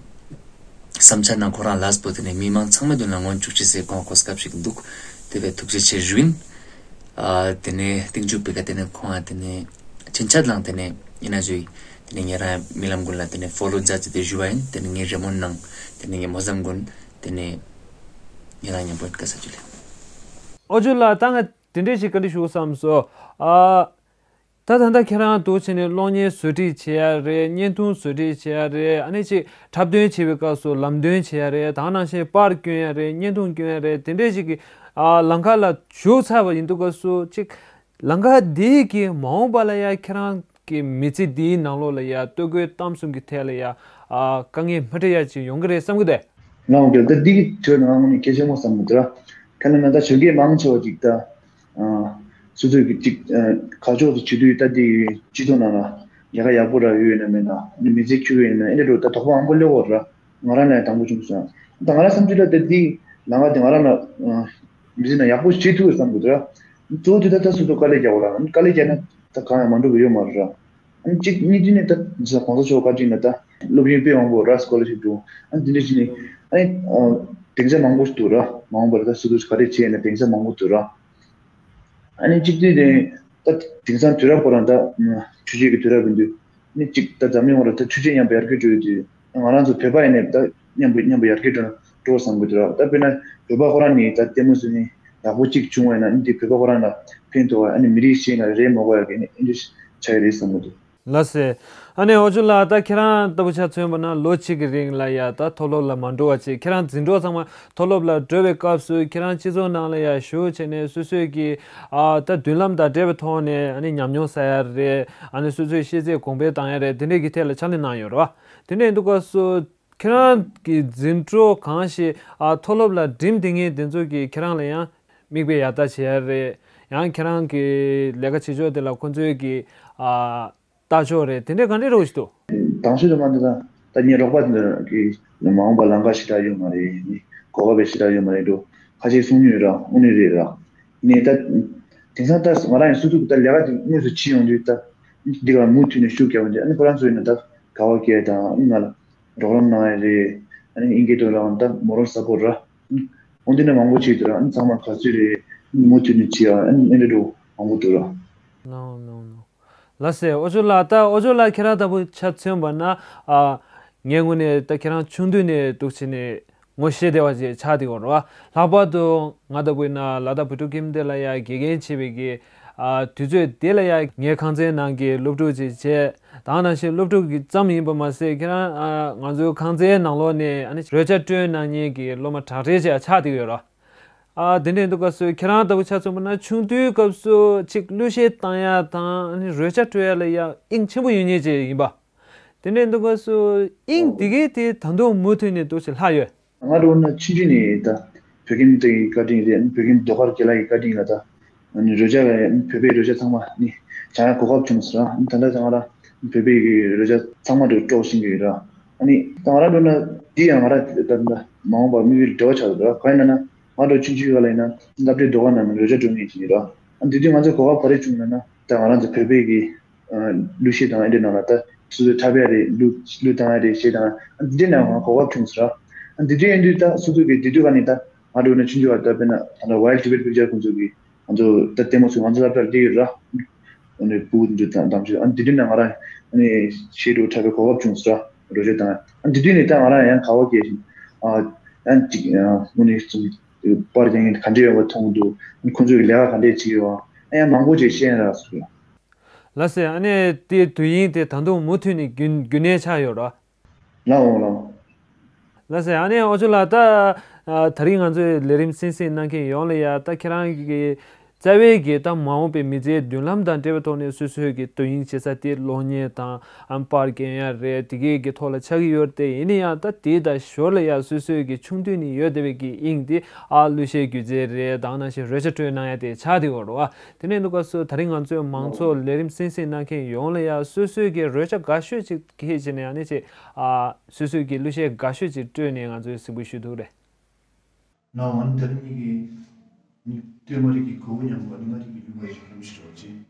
བསམ་འཆར་ནང་ཁོ་རང་ལགས་པོ་དེ་ནས་མི་མང་ཚང་མའི་མདུན་ལ་ངོ་བཅུག་ཅི་སེ་ཁོང་གོ་སྐབས་ཤིག་འདུག་དེ་བས་ཐུགས་རྗེ་ཆེ་ཞུ་ཡིན། ཨ། དེ་ནས་གཏིང་འཇུག་པའི་ཀ་དེ་ནས་ཁོང་ཨ་དེ་ནས་ཕྱིན་ཆད་ལང་དེ་ནས་ཡིན་ན་ཞུ་ཡིན། དེ་ནས་ཉེ་རང་རྨི་ལམ་ཀུན་ལ་དེ་ནས་follow་མཛད་ཅི་དེ་ཞུ་བ་ཡིན། དེ་ནས་ངའི་རེ་སྨོན་ནང་དེ་ནས་ངའི་མོ་བཟང་ཀུན་དེ་ནས་ཉེ་རང་མཉམ་པོ་ཡིན་ཀ་ས་ཅི་ལེ། ཨོ་ཇོ་ལགས་ད་ང་དེ་འདྲས་ཞིག་བཀའ་འདྲི་ཞུ་བསམ་སོ། ཨ། ད་ད་ལྟ་ཁྱེད་རང་འདུག་བྱས་ནས་གློག་བརྙན་བཟོ་སྒྲིག་བྱེད་ཡ་རེད། བརྙན་ཐུང་བཟོ་སྒྲིག་བྱེད་ཡ་རེད། ཨ་ནི་ཅིག་འཁྲབ་སྟོན་བྱེད་པའི་སྐབས་སུ་ལམ་སྟོན་བྱེད་ཡ་རེད། ད་ནང་བཞིན་པར་སྐྱོན་ཡ་རེད། བརྙན་ཐུང་སྐྱོན་ཡ་རེད། དེ་འདྲས་ཞིག་གི་ཨ་ལམ་ཁ་ལ་ཞུགས་ཚར་བ་ཡིན་དུས་སྐབས་སུ་ཅིག་ལམ་ཁ་འདི་གི་མ་འོངས་པ་ལ་ཡ་ཁྱེད་རང་གི་མི་ཚེ་འདིའི་ནང་ལོགས་ལ་ཡ་སྟོད་གོས་གཏམ་གསུམ་གྱི་ཐད་ལ་ཡ་ཨ་དཀའ་ངལ་མ་འཕྲད་ཡ་ཅིག་ཡོང་གི་རེད་བསམ་གི་འདུག་ང་འོང་གི་ད་འདི་གི་ཁྲོད་ནང་ནས་གལ་ཆེན་མོ་བསམ་གི་འདུག་ར། ཁ་ན་ན་ད་ཞོགས་ཀས་མང་ཆེ་བ་ཅིག་ད། ཨ། སོ་སོའི་གི་ཅིག་ཨ། ཁ་ཕྱོགས་སུ་བྱེད་དུས་ད་དེ་སྤྱི་ཚོགས་ནང་ལ་ལས་ཀ་ཡག་པོ་རག་ཡོད་ན་མེད་ན་ནི་མི་ཚེ་འཁྱོལ་ཡོད་ན་ཨེ་འདྲ་འགྲོ་ད་དོགས་པ་མང་པོ་སླེབས་ཡོད་ར། ང་རང་ལ་ཡང་དང་པོ་བྱུང་སོང་། ད་ང་རང་བསམ་ཚུལ་ལ་ད་དེ་ལམ་ཁ་དེ་ང་རང་ལ་ཨ། མི་ཚེ་ནང་ཡག་པོ་བྱེད་ཐུབ་བསམ་གི་འདུག་ར། གཙོ་བོ་དེ་ད་ད་སོ་སོ་དཀའ་ལས་རྒྱག་དགོས་ར། དཀའ་ལས་རྒྱག་ན་ད་གང་ཡང་མ་འགྲོ་གི་ཡོད་མ་རེད་ར། ཨ་ནི་གཅིག་གཉིས་དུས་ནས་ད་ཇི་ལྟར་གོང་ས་མཆོག་བཀའ་དྲིན་ལ་ད་སློབ་གཉེར་དཔེ་མང་པོ་ར་སི་ཀོ་ལར་ཤིབ་འདུག་ཨ་ནི་དེ་འདྲ་བྱས་ནས་ཨ་ནི་ཨ། གདེང་ཚད་མང་པོ་ཞིག་འདུག་ར། མ་འོངས་པར་ད་སོ་སོ་ག་རེ་བྱས་ན་གདེང་ཚད་མང་པོ་འདུག་ར། ཨ་ནི་གཅིག་དུས་དེ་ད་དེང་སང་དུས་རབས་ཁོ་རང་ད་ཆོས་བརྒྱུད་ཀྱི་དུས་རབས་ཡིན་དུས་ཨ་ནི་གཅིག་ད་འཛམ་གླིང་འོག་ལ་ད་ཆོས་བརྒྱུད་མཉམ་པོ་ཡར་རྒྱས་འགྲོ་ཡོད་དུས་ང་རང་ཚོ་བོད་པ་ཡིན་ནའི་ད་མཉམ་པོ་མཉམ་པོ་ཡར་རྒྱས་འགྲོ་འགྲོ་བསམ་གི་འདུག་ར། ད་དཔེར་ན་བོད་པ་ཁོ་རང་ནི་ད་ལྟད་མོ་བཟོས་ནས་ཡག་པོ་གཅིག་བྱུང་བ་ཡིན་ན་ཨ་ནི་དེ་བོད་པ་ཁོ་རང་ལ་ཕན་ཐོགས་པ་ཨ་ནི་མི་རིགས་གཞན་ལ་རེ་མ་དགོས་ཡག་གི་ཨ་ནི་ཨེ་འདྲ་ཆགས་ཡོད་རེད་བསམ་གི་འདུག་ལགས་སེ། ཨ་ནེ་ཨོ་ཇོ་ལགས་ད་ཁྱེད་རང་ལྟ་བུ་ཆ་མཚོན་པ་ན་ལོ་གཅིག་གི་རིང་ལ་ཡ་ད་མཐོ་སློབ་ལ་མ་འགྲོ་བ་བྱས་ཁྱེད་རང་འཛིན་གྲོགས་ཚང་མ་མཐོ་སློབ་ལ་འགྲོ་བའི་སྐབས་སུ་ཁྱེད་རང་སྤྱི་ཚོགས་ནང་ལ་ཡ་ཞུགས་བྱས་ནས་སོ་སོའི་གི་ཨ་ད་མདུན་ལམ་དང་འབྲེལ་བའི་ཐོག་ནས་ཨ་ནི་ཉམས་མྱོང་བསགས་ཡ་རེད། ཨ་ནི་སོ་སོའི་ཤེས་ཚད་གོང་འཕེལ་བཏང་ཡ་རེད། དེ་འདྲས་ཀྱི་ཐད་ལ་ཕྱག་ལས་གནང་ཡོད་རེད་བ། དེ་འདྲས་ཡིན་དུས་སྐབས་སུ་ཁྱེད་རང་གི་འཛིན་གྲོགས་གང་ཞིག་ཨ་མཐོ་སློབ་ལ་འགྲིམ་བསྡད་མཁན་དེ་ཚོ་གིས་ཁྱེད་རང་ལ་ཡང་མིག་དཔེ་ཡར་ལྟ་བྱེད་ཡ་རེད། ཡང་ཁྱེད་རང་གི་ལས་ཀ་བྱེད་ཕྱོགས་དེ་ལ་ཁོང་ཚོའི་གི་ཨ། ལྟ་ཕྱོགས་རེད། དེ་འདྲའི་ག་འདྲའི་རོགས་ཞིག་འདུག་དང་ཤོས་དུ་མ་འདི་དང་ད་ངའི་རོགས་པ་འདི་གི་མ་འོངས་པ་ལམ་ཁ་ཞེ་དྲག་ཡོད་མ་རེད། གོ་སྐབས་ཞེ་དྲག་ཡོད་མ་རེད་འགྲོ་ཁ་ཤས་གསུང་མྱོང་ཡོད་ར། དངོས་གནས་རེད་ར། ཡིན་ནའི་ད་དེང་སང་ད་ང་རང་ཡང་སོ་སོ་གི་ད་ལས་ཀ་དེ་དངོས་སུ་ཕྱིན་ཡོང་དུས་ད་འདི་ག་མུ་མཐུད་ནས་ཤུགས་རྒྱག་པ་འདི་ཨ་ནི་ཁོ་རང་ཚོ་ཡིན་ན་ད་དགའ་བ་སྐྱེ་དང་ཨ་ནི་ང་ལ་རོགས་རམ་གནང་ཡ་རེད། ཨ་ནི་ཨིན་སྐད་ཐོག་ལ་ད་མོ་རལ་སཔོར་ར། འོ་འདི་ནས་མང་པོ་བྱས་འདུག་ར། ཨ་ནི་ཚང་མ་ག་ཚོད་རེད། མུ་མཐུད་ནས་བྱེད་ཨ་ཨ་ནི་ཨེ་འདྲ་འགྲོ་མང་པོ་འདུག་ར། No, no, no. ལགས་སེ་ཨོ་ཅོ་ལགས། ད་ཨོ་ཅོ་ལགས་ཁྱེད་རང་ལྟ་བུ་ཆ་མཚོན་པ་ན་ཨ་ངའི་ངོས་ནས་ད་ཁྱེད་རང་ཆུང་དུས་ནས་འདུག་བྱས་ནས་ངོ་ཤེས་བདེ་བ་ཅིག་ཆགས་བསྡད་ཡོད་རེད་བ། ལྷག་པར་དུ་ང་ལྟ་བུ་ཡིན་ན་ལ་དྭགས་བོད་ཕྲུག་ཁྱིམ་སྡེ་ལ་ཡ་དགེ་རྒན་བྱེད་པའི་གི་ཨ་དུས་ཚོད་དེ་ལ་ཡ་ངའི་ཁང་ཚན་ནང་གི་སློབ་ཕྲུག་ཅིག་བྱས། ད་ནང་བཞིན་སློབ་ཕྲུག་གི་ཙམ་ཡིན་པ་མ་ཟད་ཁྱེད་རང་ཨ་ང་ཚོའི་ཁང་ཚན་ནང་ལོགས་ནས་ཨ་ནི་རོལ་ཆ་སྤྲོད་གནང་མཁན་གྱི་སློབ་མ་དྲག་གྲས་ཅིག་ཆགས་བསྡད་ཡོད་རེད་བ། ཨ་དེ་འདྲ་ཡིན་དུས་སྐབས་སུ་ཁྱེད་རང་ལྟ་བུ་ཆ་མཚོན་པ་ན་ཆུང་དུས་སྐབས་སུ་ཅིག་གླུ་གཞས་བཏང་ཡ་དང་ཨ་ནི་རོལ་ཆ་སྤྲོད་ཡ་ལ་ཡ་དབྱིངས་ཆེན་པོ་ཡོད་མཁན་ཅིག་ཡིན་པ། དེ་འདྲ་ཡིན་དུས་སྐབས་སུ་དབྱིངས་དེ་གའི་དེ་ད་དུང་མུ་མཐུད་ནས་འདུག་ཅིག་ལྷག་ཡོད། ང་འདྲ་བོ་ན་ཆུང་ཆུང་ནས་ད་བོད་ཁྱིམ་སྡེ་གི་བཀའ་དྲིན་རེད། བོད་ཁྱིམ་ཟློས་གར་དགེ་ལགས་ཀྱི་བཀའ་དྲིན་ལ་ད་ཨ་ནི་རོལ་ཆ་ལ་བོད་པའི་རོལ་ཆ་ཚང་མ་ནི་སྦྱང་ཡ་གོ་སྐབས་བྱུང་ཟེར་ར། ཨ་ནི་ད་ལྟ་ང་རང་བོད་པའི་གི་རོལ་ཆ་ཚང་མ་དུ་དཀྲོག་ཤེས་ཀྱི་ཡོད་ར། ཨ་ནི་ད་ང་རང་འདྲ་བོ་ན་འདི་ཡང་ང་རང་ད་ད་མ་འོངས་པར་དམིགས་ཡུལ་འབྲེལ་བ་ཆགས་འདུག་ར། གང་ཡིན་ན་ན་ང་འདྲ་བོ་ཆུང་ཆུང་སྒང་ལ་ཡིན་ན་སློབ་གྲྭའི་ཟློས་གར་ནང་ནས་རོལ་ཆ་སྒྲུབ་མཁན་ཅིག་ཡིན་ར། ཨ་ནི་དེ་དུས་ང་ཚོ་གོ་སྐབས་ག་རེ་བྱུང་ན་ན་ད་ང་རང་ཚོ་བོད་པའི་གི་གླུ་གཞས་དང་ཨེ་འདྲའི་ནང་ལ་ད་སོ་སོའི་འཁྲབ་ཡ་རེད། གླུ་གླུ་བཏང་ཡ་རེད། གཞས་བཏང་ཡ་འདི་འདྲའི་ནང་ང་གོ་སྐབས་བྱུང་ཟེར་ར། འདི་འདྲའི་ཡིན་དུས་ད་སོ་སོ་གི་འདི་དུས་ག་ནས་ད་ང་འདྲ་བོ་ན་ཆུང་ཆུང་བ་ད་དཔེར་ན་ད་ལྟ་Wild Tibet Picture་ཁོང་ཚོ་གི་ང་ཚོ་ད་ལྟད་མོ་ཚོ་ང་ཚོ་སློབ་གྲྭར་བསྡད་ཡོད་ར། ཨ་ནི་ཕྲུ་གུ་འདི་ཚོ་དང་དང་ཕྱིར་ཨ་འདི་དུས་ནས་ང་རང་ཨ་ནི་གཞས་འདྲ་བོ་འཁྲབ་པའི་གོ་སྐབས་བྱུང་ཟེར་ར། རོལ་ཆ་བཏང་ཡ་ཨ་འདི་དུས་ནས་ད་ང་རང་ཡང་ག་བ་སྐྱེས་ཤིང་ཨ་ཡང་ཅིག་ཨ་དངོས་གནས་སུ་པར་རྒྱག་མཁན་ག་འདྲས་ཡོད་པ་མཐོང་འདུག་ཁོང་ཚོས་ལས་ཀ་ག་འདྲས་བྱེད་ཡོད་ཨ་ཡང་མང་པོ་ཅིག་ཤེས་ཡ་རག་སོང་། ལགས་སེ། ཨ་ནི་དེའི་དུས་ཡུན་དེ་ད་དུང་མུ་མཐུད་ནས་རྒྱུན་རྒྱུན་གནས་ཆགས་ཡོད་ར། ལགས་འོང་ལགས། ལགས་སེ། ཨ་ནི་ཨོ་ཅོ་ལགས། ད་ཨ་དེ་རིང་ང་ཚོའི་ལས་རིམ་གསན་གཟིགས་གནང་མཁན་ཡོངས་ལ་ཡ། ད་ཁྱེད་རང་གི་རྩ་བའི་གི་ད་མ་འོངས་པའི་མི་ཚེའི་མདུན་ལམ་དང་འབྲེལ་བའི་ཐོག་ནས་སོ་སོའི་གི་དོ་དབྱིངས་བྱེད་ས་དེ་གློག་བརྙན་དང་ཨམ་པར་རྒྱག་ཡ་རེད། དེ་གའི་གི་ཐོག་ལ་ཆགས་ཀྱི་ཡོད་རེད་དེ། ཡིན་ན་ཡང་ད་དེ་དང་ཞོར་ལ་ཡ་སོ་སོའི་གི་ཆུང་དུས་ནས་ཡོད་བསྡད་པའི་གི་དབྱིངས་དེ་ཨ་གླུ་གཞས་སྒྱུ་རྩལ་རེད། དེ་ནང་བཞིན་རོལ་ཆ་སྤྲོད་གནང་ཡ་དེ་ཆགས་བསྡད་ཡོད་རེད་བ། དེ་ནས་འདུག་ག་སུ་དེ་རིང་ང་ཚོའི་མང་ཚོགས་ལས་རིམ་གསན་གཟིགས་གནང་མཁན་ཡོངས་ལ་ཡ་སོ་སོའི་གི་རོལ་ཆ་དགའ་ཤོས་ཅིག་གིས་བྱས་ནས་ཨ་ནི་ཅིག་ཨ་སོ་སོའི་གི་གླུ་གཞས་དགའ་ཤོས་ཅིག་སྤྲོད་ནས་ང་ཚོའི་གཟིགས་འབུལ་ཞུ་ཐུབ་རེད། ང་འོན་ཏེ་ནི་གི་ནི་ལྟད་མོ་རིགས་ཀྱི་གོ་བོ་ཉམས་པ་ནི་ང་རིགས་ཀྱི་ལུས་པ་ཞིག་རིམ་ཞིག་རོགས་གྱིས།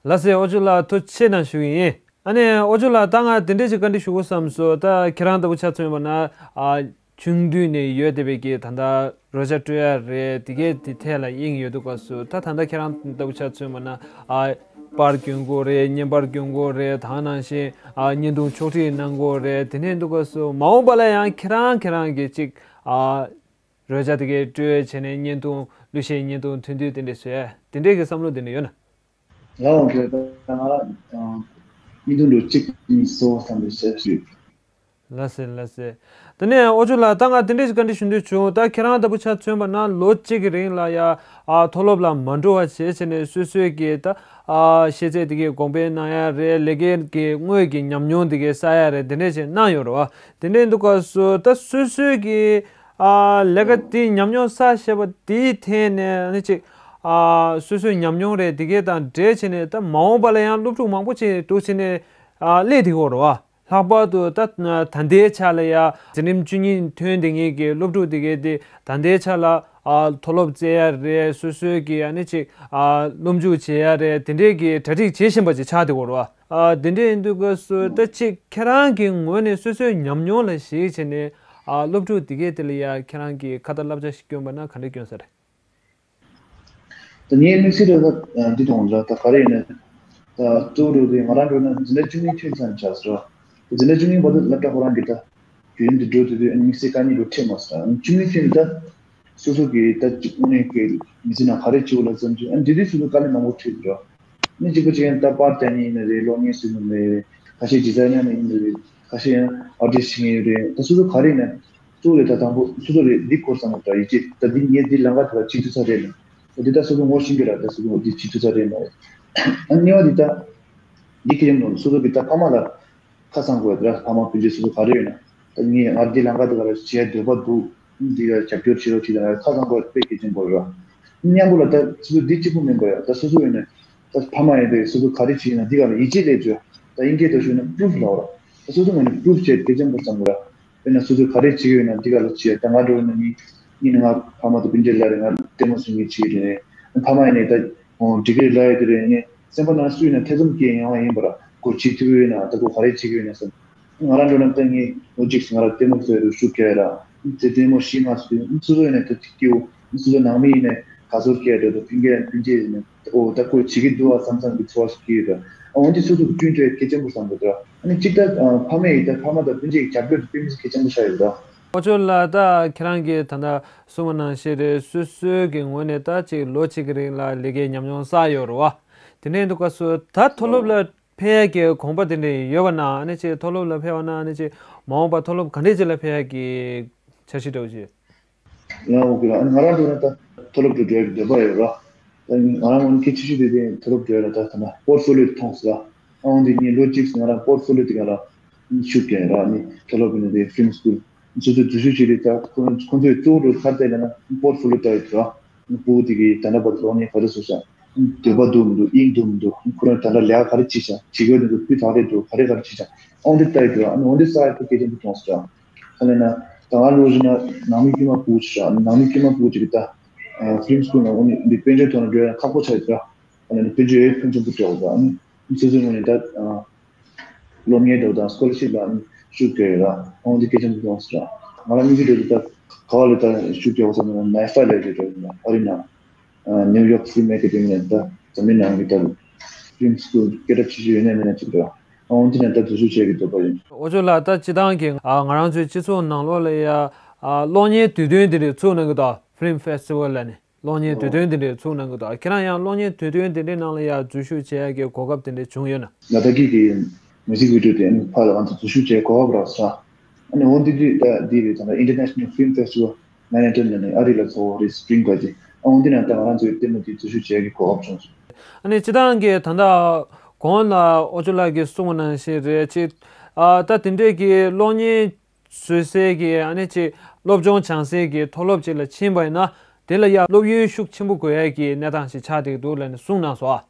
ལགས་སེ། ཨོ་ཅོ་ལགས་ཐུགས་རྗེ་ཆེ་གནང་ཞུ་གི་ཡིན། ཨ་ནི་ཨོ་ཅོ་ལགས། ད་ང་དེ་འདྲས་ཅིག་བཀའ་འདྲི་ཞུ་དགོས་བསམ་སོང་། ད་ཁྱེད་རང་ལྟ་བུ་ཆ་མཚོན་པ་ན་ཨ་ཆུང་དུས་ནས་ཡོད་བསྡད་པའི་གི་ད་ལྟ་རོལ་ཆ་སྤྲོད་ཡ་རེད། དེ་གའི་དེ་ཐད་ལ་དབྱིངས་ཡོད་འདུག་ག་སུ། ད་ད་ལྟ་ཁྱེད་རང་ལྟ་བུ་ཆ་མཚོན་པ་ན་ཨ་པར་གྱོན་དགོས་རེད། བརྙན་པར་གྱོན་དགོས་རེད། ད་ནང་བཞིན་ཨ་བརྙན་ཐུང་ཕྱོགས་སྒྲིག་གནང་དགོས་རེད། དེ་ནས་འདུག་ག་སུ་མ་འོངས་པ་ལ་ཡང་ཁྱེད་རང་ཁྱེད་རང་གི་ཅིག་ཨ་རོལ་ཆ་དེ་གའི་སྤྲོད་བྱས་ནས་བརྙན་ཐུང་གླུ་གཞས་བརྙན་ཐུང་ཐུང་ཐུང་དེ་འདྲས་བཟོ་ཡ་དེ་འདྲས་ཀྱི་བསམ་བློ་དེ་འདྲས་ཡོད་ན། ལའོ་གི་ད་ང་ཨ་ཉིས་སྟོང་ལོ་གཅིག་གཉིས་སོ་བསམ་པའི་ཞབས་ཞུ། ལགས་སེ་ལགས་སེ། དེ་ནས་ཨོ་ཅོ་ལགས། ད་ང་དེ་འདྲས་ཞིག་བཀའ་འདྲི་ཞུ་འདོད་བྱུང་། ད་ཁྱེད་རང་ལྟ་བུ་ཆ་མཚོན་པ་ན་ལོ་གཅིག་གི་རིང་ལ་ཡ་ཨ་མཐོ་སློབ་ལ་མ་འགྲོ་བ་བྱས་བྱས་ནས་སོ་སོའི་གི་ད་ཨ་ཤེས་ཚད་དེ་གའི་གོང་འཕེལ་གནང་ཡ་རེད། ལས་ཀའི་གི་དངོས་ཀྱི་ཉམས་མྱོང་དེ་གའི་བསགས་ཡ་རེད། དེ་འདྲས་ཞིག་གནང་ཡོད་རེད་བ། དེ་འདྲས་འདུག་ག་སུ། ད་སོ་སོའི་གི་ཨ་ལས་ཀ་དེ་ཉམས་མྱོང་བསགས་བྱས་པ་དེའི་ཐད་ནས་ཨ་ནི་ཅིག་ཨ་སོ་སོའི་ཉམས་མྱོང་རེད། དེ་གའི་དང་འབྲེལ་བྱས་ནས་ད་མ་འོངས་པ་ལ་ཡང་སློབ་ཕྲུག་མང་པོ་ཅིག་འདུག་བྱས་ནས་ཨ་སླེབས་བསྡད་ཡོད་རེད་བ། ལྷག་པར་དུ་ད་ད་ལྟའི་ཆ་ལ་ཡ་འཛིན་རིམ་བཅུ་གཉིས་ཐོན་བསྡད་མཁན་གྱི་སློབ་ཕྲུག་དེ་གའི་དེ་ད་ལྟའི་ཆ་ལ་ཨ་མཐོ་སློབ་བཙལ་ཡ་རེད། སོ་སོའི་གི་ཨ་ནི་ཅིག་ཨ་སློབ་འཇུག་བྱེད་ཡ་རེད། དེ་འདྲའི་གི་གྲ་སྒྲིག་བྱེད་བཞིན་པ་ཅིག་ཆགས་བསྡད་ཡོད་རེད་བ། ཨ་དེ་འདྲ་ཡིན་དུས་སྐབས་སུ་ད་ཅིག་ཁྱེད་རང་གི་ངོས་ནས་སོ་སོའི་ཉམས་མྱོང་ལ་གཞིགས་བྱས་ནས་ཨ་སློབ་ཕྲུག་དེ་གའི་དེ་ལ་ཡ་ཁྱེད་རང་གིས་ཁ་ཏ་བསླབ་བྱ་ཞིག་བསྐྱོན་པ་ན་ག་འདྲ་བསྐྱོན་ས་རེད། ད་ངའི་དམིགས་བསལ་ལ་ད་འདི་དང་འདྲ། ད་ག་རེ་ཡིན་ན་ད་གཙོ་བོ་རེད་དེ་ང་རང་འགྲོ་ན་འཛིན་གྲྭ་བཅུ་གཉིས་ཐོན་ཚར་ནས་ཆགས་སོང་། འཛིན་གྲྭ་བཅུ་གཉིས་བར་དུ་སློབ་གྲྭ་ཁོ་རང་གི་ད་བརྒྱུད་རིམ་དེ་འགྲོ་དུས་དུས་དམིགས་བསལ་དཀའ་ངལ་འགྲོ་འཕྲད་མ་སོང་། བཅུ་གཉིས་ཐོན་ད་སོ་སོ་གི་ད་ཅིག་དངོས་གནས་ཀྱི་མི་ཚེ་ནང་ག་རེ་བྱེད་དགོས་ལབ་ཙམ་ཅིག་ཨ་འདི་དུས་སོ་སོ་དཀའ་ལས་མང་པོ་འཕྲད་འགྲོ། ནི་གཅིག་པ་གཅིག་ཡང་ད་པར་རྒྱག་མཁན་ཡིན་ན་རེད། གློག་བརྙན་བཟོ་མཁན་ཡིན་ན་རེད། ཁ་ཤས་ཌི་ཛའི་ནར་ཡིན་ན་རེད། ཁ་ཤས་ཡང་ཨར་ཊིསི་ཊི་བྱེད་མཁན་ཡོད་རེད། ད་སོ་སོ་ག་རེ་ཡིན་ན་གཙོ་བོ་རེད། ད་དང་པོ་སོ་སོ་རེད། འདི་སྐོར་བསམ་བློ་ད་ཡིད་ཆེས་ད་འདི་ངས་འདི་ལམ་ཁ་དེ་ལ་ཅིག་ཐུབ་ས་རེད་ན། ད་འདི་ད་སོ་སོ་ངོ་ཤེས་ཀྱི་ར། ད་སོ་སོ་འདི་ཅིག་ཐུབ་ས་རེད་ན་རེད། ཨ་གཉིས་པ་འདི་ད་འདི་ཁེ་ཅན་དང་སོ་སོ་གི་ད་ཕ་མ་ལ་ཁ་སང་དགོས་ར། ཕ་མ་སྤུན་མཆེད་སོ་སོ་ག་རེ་ཡོད་ན་ད་ངས་ང་འདི་ལམ་ཁ་དེ་ག་ར་བྱེད་འདོད་པ་འདུག་འདི་ག་རྒྱབ་སྐྱོར་བྱེད་རོགས་བྱེད་དང་ཁ་སང་དགོས་དཔེ་གལ་ཆེན་པོ་རེད། མཉམ་པོ་ལ་ད་སོ་སོ་འདི་གཅིག་པུ་མིན་པ་ཡ་ད་སོ་སོ་ཡོད་ན་ད་ཕ་མ་ཡིན་པས་སོ་སོ་ག་རེ་བྱེད་ན་འདི་ག་ལ་ཡིད་ཆེས་སླེབས་བྱོས། ད་དབྱིན་སྐད་དུ་ཞུས་ན་པུ་རུབ་ལབ་ར། ད་སོ་སོ་ངོས་ནས་པུ་རུབ་བྱེད་གལ་ཆེན་པོ་བསམ་གི་ར། དཔེར་ན་སོ་སོ་ག་རེ་བྱེད་ཀྱི་ཡོད་ན་འདི་ག་ལ་བྱེད། ད་ང་འགྲོ་ཡོད་ན་ནི་ཡིན་ན་ང་ཕ་མ་དང་སྤུན་མཆེད་ལ་རེ་ང་ལྟད་མོ་བཟོ་མཁན་བྱེད་ཀྱི་རེད། ཕ་མ་ཡིན་ནས་ད་འགྲིག་གི་རེད་ལབ་ཡོད་དེ་རེད། ངས་སེམས་པ་ནང་སུ་ཡིན་ན་ཐེ་ཚོམ་སྐྱེ་ཡོང་བ་ཡིན་པ་ར། ཁོ་བྱེད་ཐུབ་ཡོད་ན་ད་ཁོ་ག་རེ་བྱེད་ཀྱི་ཡོད་ན་བསམ། ང་རང་འགྲོ་ན་ད་ངས་ལོ་གཅིག་ང་རང་ལྟད་མོ་བཟོ་ཡ་རུ་ཤུགས་རྒྱག་ཡ་ར། དེ་ལྟད་མོ་ཤི་མ་སོང་དུས་སོ་སོ་ཡིན་ན་ད་སྐྱིད་པོ། སོ་སོ་ནང་མི་ཡིན་ན་དགའ་ཚོར་སྐྱེ་ཡ་འདྲ་ད་སྤུན་ཀྱག་སྤུན་མཆེད་ཡིན་ན། ཨོ་ད་ཁོས་བྱེད་ཀྱི་འདུག་ཨ་བསམ་བསམ་གྱི་ཚོར་བ་ཞིག་སྐྱེ་ཡོད་ད། ཨ་འོན་ཏེ་སོ་སོ་གི་སྐྱོན་བརྗོད་གལ་ཆེན་པོ་བསམ་གྱི་འདུག་ཨ་ནི་གཅིག་ད་ཕ་མ་ཡིས་ད་ཕ་མ་དང་སྤུན་མཆེད་ཀྱི་རྒྱབ་སྐྱོར་དེ་དཔེ་མི་སྲིད་གལ་ཆེན་པོ་ཆགས་ཡོད་ད། ཨོ་ཅོ་ལགས། ད་ཁྱེད་རང་གིས་ད་ལྟ་གསུངས་པ་ནང་བཞིན་རེད། སོ་སོའི་གི་ངོས་ནས་ད་ཅིག་ལོ་གཅིག་གི་རིང་ལ་ལས་ཀའི་ཉམས་མྱོང་བསགས་ཡོད་རེད་བ། དེ་ནས་འདུག་ག་སོ་ད་མཐོ་སློབ་ལ་ཕེབས་ཡ་གི་དགོངས་པ་དེ་འདྲ་ཡོད་པ་ན་ཨ་ནི་ཅིག་མཐོ་སློབ་ལ་ཕེབས་པ་ན་ཨ་ནི་ཅིག་མ་འོངས་པ་མཐོ་སློབ་ག་འདྲས་ཅིག་ལ་ཕེབས་ཡ་གི་འཆར་གཞི་འདྲ་བོ་ཅིག་ཡོད། ང་འོ་གི་ལ་ང་རང་འགྲོ་ན་ད་ མཐོ་སློབ་ཏུ་འགྲོ་ཡག་གི་འདོད་པ་ཡོད་ར། ད་ང་རང་ངོས་ནས་གལ་ཆེ་ཤོས་དེ་དེ་མཐོ་སློབ་འགྲོ་ཡག་ལ་ད་ད་ན་པོར་ཕོ་ལིའོ་དེ་མཐོང་སོང་ར། ཨ་འོན་ཏེ་ངས་ལོ་གཅིག་ཙམ་ང་རང་པོར་ཕོ་ལིའོ་དེ་ག་ལ་ཤུགས་རྒྱག་ཡིན་ར། ཨ་ནི་མཐོ་སློབ་ཡིན་ན་དེ་ཕིལམ་སི་ཀུལ་སོ་སོའི་འཛུལ་ཞུགས་བྱས་ཏེ། ད་ཁོ་ཁོ་ཚོས་གཙོ་བོ་ག་རེ་ལྟ་ཡིན་ན་པོར་ཕོ་ལིའོ་ལྟ་ཡོད་ར། སྤུ་གུ་དེ་གིས་ད་ལྟ་བར་གློག་བརྙན་ག་རེ་བཟོས་ཤག་འདོད་པ་འདུག་མི་འདུག་དབྱིངས་འདུག་མི་འདུག་ཁོ་རང་ད་ལྟ་ལས་ཀ་ག་རེ་བྱེད་ཤག་བྱེད་དགོས་འདུག་སྤུས་དག་རེད་འདུག་ག་རེ་ག་རེ་བྱེད་ཤག་ཨང་དེ་ལྟ་ཡི་འདུག་ཨ་ནི་འོན་ཏེ་ས་ཡ་ཐུག་སྐད་ཆ་འདི་གཏོང་ཟེར། ཨ་ནི་ན་ད་ང་ལོ་བཞི་ན་ནང་མི་དཀྱུས་མ་སྤུ་གུ་ཅིག་ར། ནང་མི་དཀྱུས་མ་སྤུ་གུ་ཅིག་གི་ད་ཕིལམ་སི་ཀུལ་ནང་འོ་ནི་འདི་དཔལ་འབྱོར་ཐོག་ནས་འགྲོ་ཡ་ཁག་པོ་ཆགས་ཡོད་ར། ཨ་ནི་དཔལ་འབྱོར་ཡོད་ཕོན་ཆེན་པོ་སྤྲད་འོ་ད། ཨ་ནི་སོ་སོའི་ངོས་ནས་ད་སློབ་གཉེར་དང་སྐོར་ཤིབ་ལ་ཤུགས་རྒྱག་ཡོད་ར། འོ་འདི་སྐད་ཆ་འདི་གཏོང་ཟེར། ང་རང་མི་གི་འདོད་ད་ག་བ་ལ་ད་ཤུགས་རྒྱག་དགོས་བསམ་ན་ནའི་ཧྥ་ལ་རེད་ར། ཨ་རི་ན། ཨ་ནིའུ་ཡོག་ཕིལམ་ཨེ་ཀ་ཌེ་མི་ནས་ད་འཛམ་གླིང་ནང་གི་ད་ཕིལམ་སི་ཀུལ་སྐད་གྲགས་ཆེ་ཤོས་ཡོད་ན་མེད་ན་ཅིག་རེད། ཨ་འོན་ཏེ་ནས་ད་འཛུལ་ཞུགས་བྱེད་ཀྱི་འདོད་པ་ཡོད། ཨོ་ཅོ་ལགས། ད་སྤྱིར་བཏང་གི་ཨ་ང་རང་ཚོའི་སྤྱི་ཚོགས་ནང་ལོགས་ལ་ཡ་ཨ་གློག་བརྙན་དུས་སྟོན་དེ་འདྲ་ཚུགས་གནང་གི་འདུག་ཕིལམ་ཕེ་སི་ཊི་ཝལ་ལ་ནི་གློག་བརྙན་དུས་སྟོན་དེ་འདྲ་ཚུགས་གནང་གི་འདུག་ཁྱེད་རང་ཡང་གློག་བརྙན་དུས་སྟོན་དེ་འདྲའི་ནང་ལ་ཡ་འཛུལ་ཞུགས་བྱེད་ཡ་གི་གོ་སྐབས་དེ་འདྲ་བྱུང་ཡོད་ན། ལ་དྭགས་ཀྱི་མིའུ་ཟིག་བི་ཌི་ཡོ་དེ་ནི་ཕར་ལ་ང་ཚོ་འཛུལ་ཞུགས་བྱེད་གོ་སྐབས་རག་སོང་། ཨ་ནི་འོན་ཏེ་འདི་ད་འདི་རེད། ད་ལྟ་International Film Festival Manhattan ལ་ནི་ཨ་རི་ལ་ཚོགས་རེད། སྤྲིན་དཀར་གྱི། ཨ་འོན་ཏེ་ན་ད་ང་རང་ཚོའི་ལྟད་མོ་དེ་འཛུལ་ཞུགས་བྱེད་ཀྱི་གོ་སྐབས་བྱུང་སོང་། ཨ་ནི་སྤྱིར་བཏང་གི་ད་ལྟ་གོང་ལ་ཨོ་ཅོ་ལགས་ཀྱིས་གསུངས་པ་ནང་བཞིན་རེད། ཅིག་ཨ་ད་དེ་འདྲས་ཀྱི་གློག་བརྙན་བཟོ་སའི་གི་ཨ་ནི་ཅིག་སློབ་སྦྱོང་སྦྱང་སའི་གི་མཐོ་སློབ་ཅིག་ལ་ཕྱིན་པ་ཡིན་ན། དེ་ལ་ཡ་སློབ་ཡོན་ཤུགས་ཆེན་པོ་དགོས་ཡ་གི་གནས་སྟངས་ཤིག་ཆགས་བསྡད་ཀྱི་འདུག་ལབ་ནས་གསུངས་གནང་སོང་ཨ།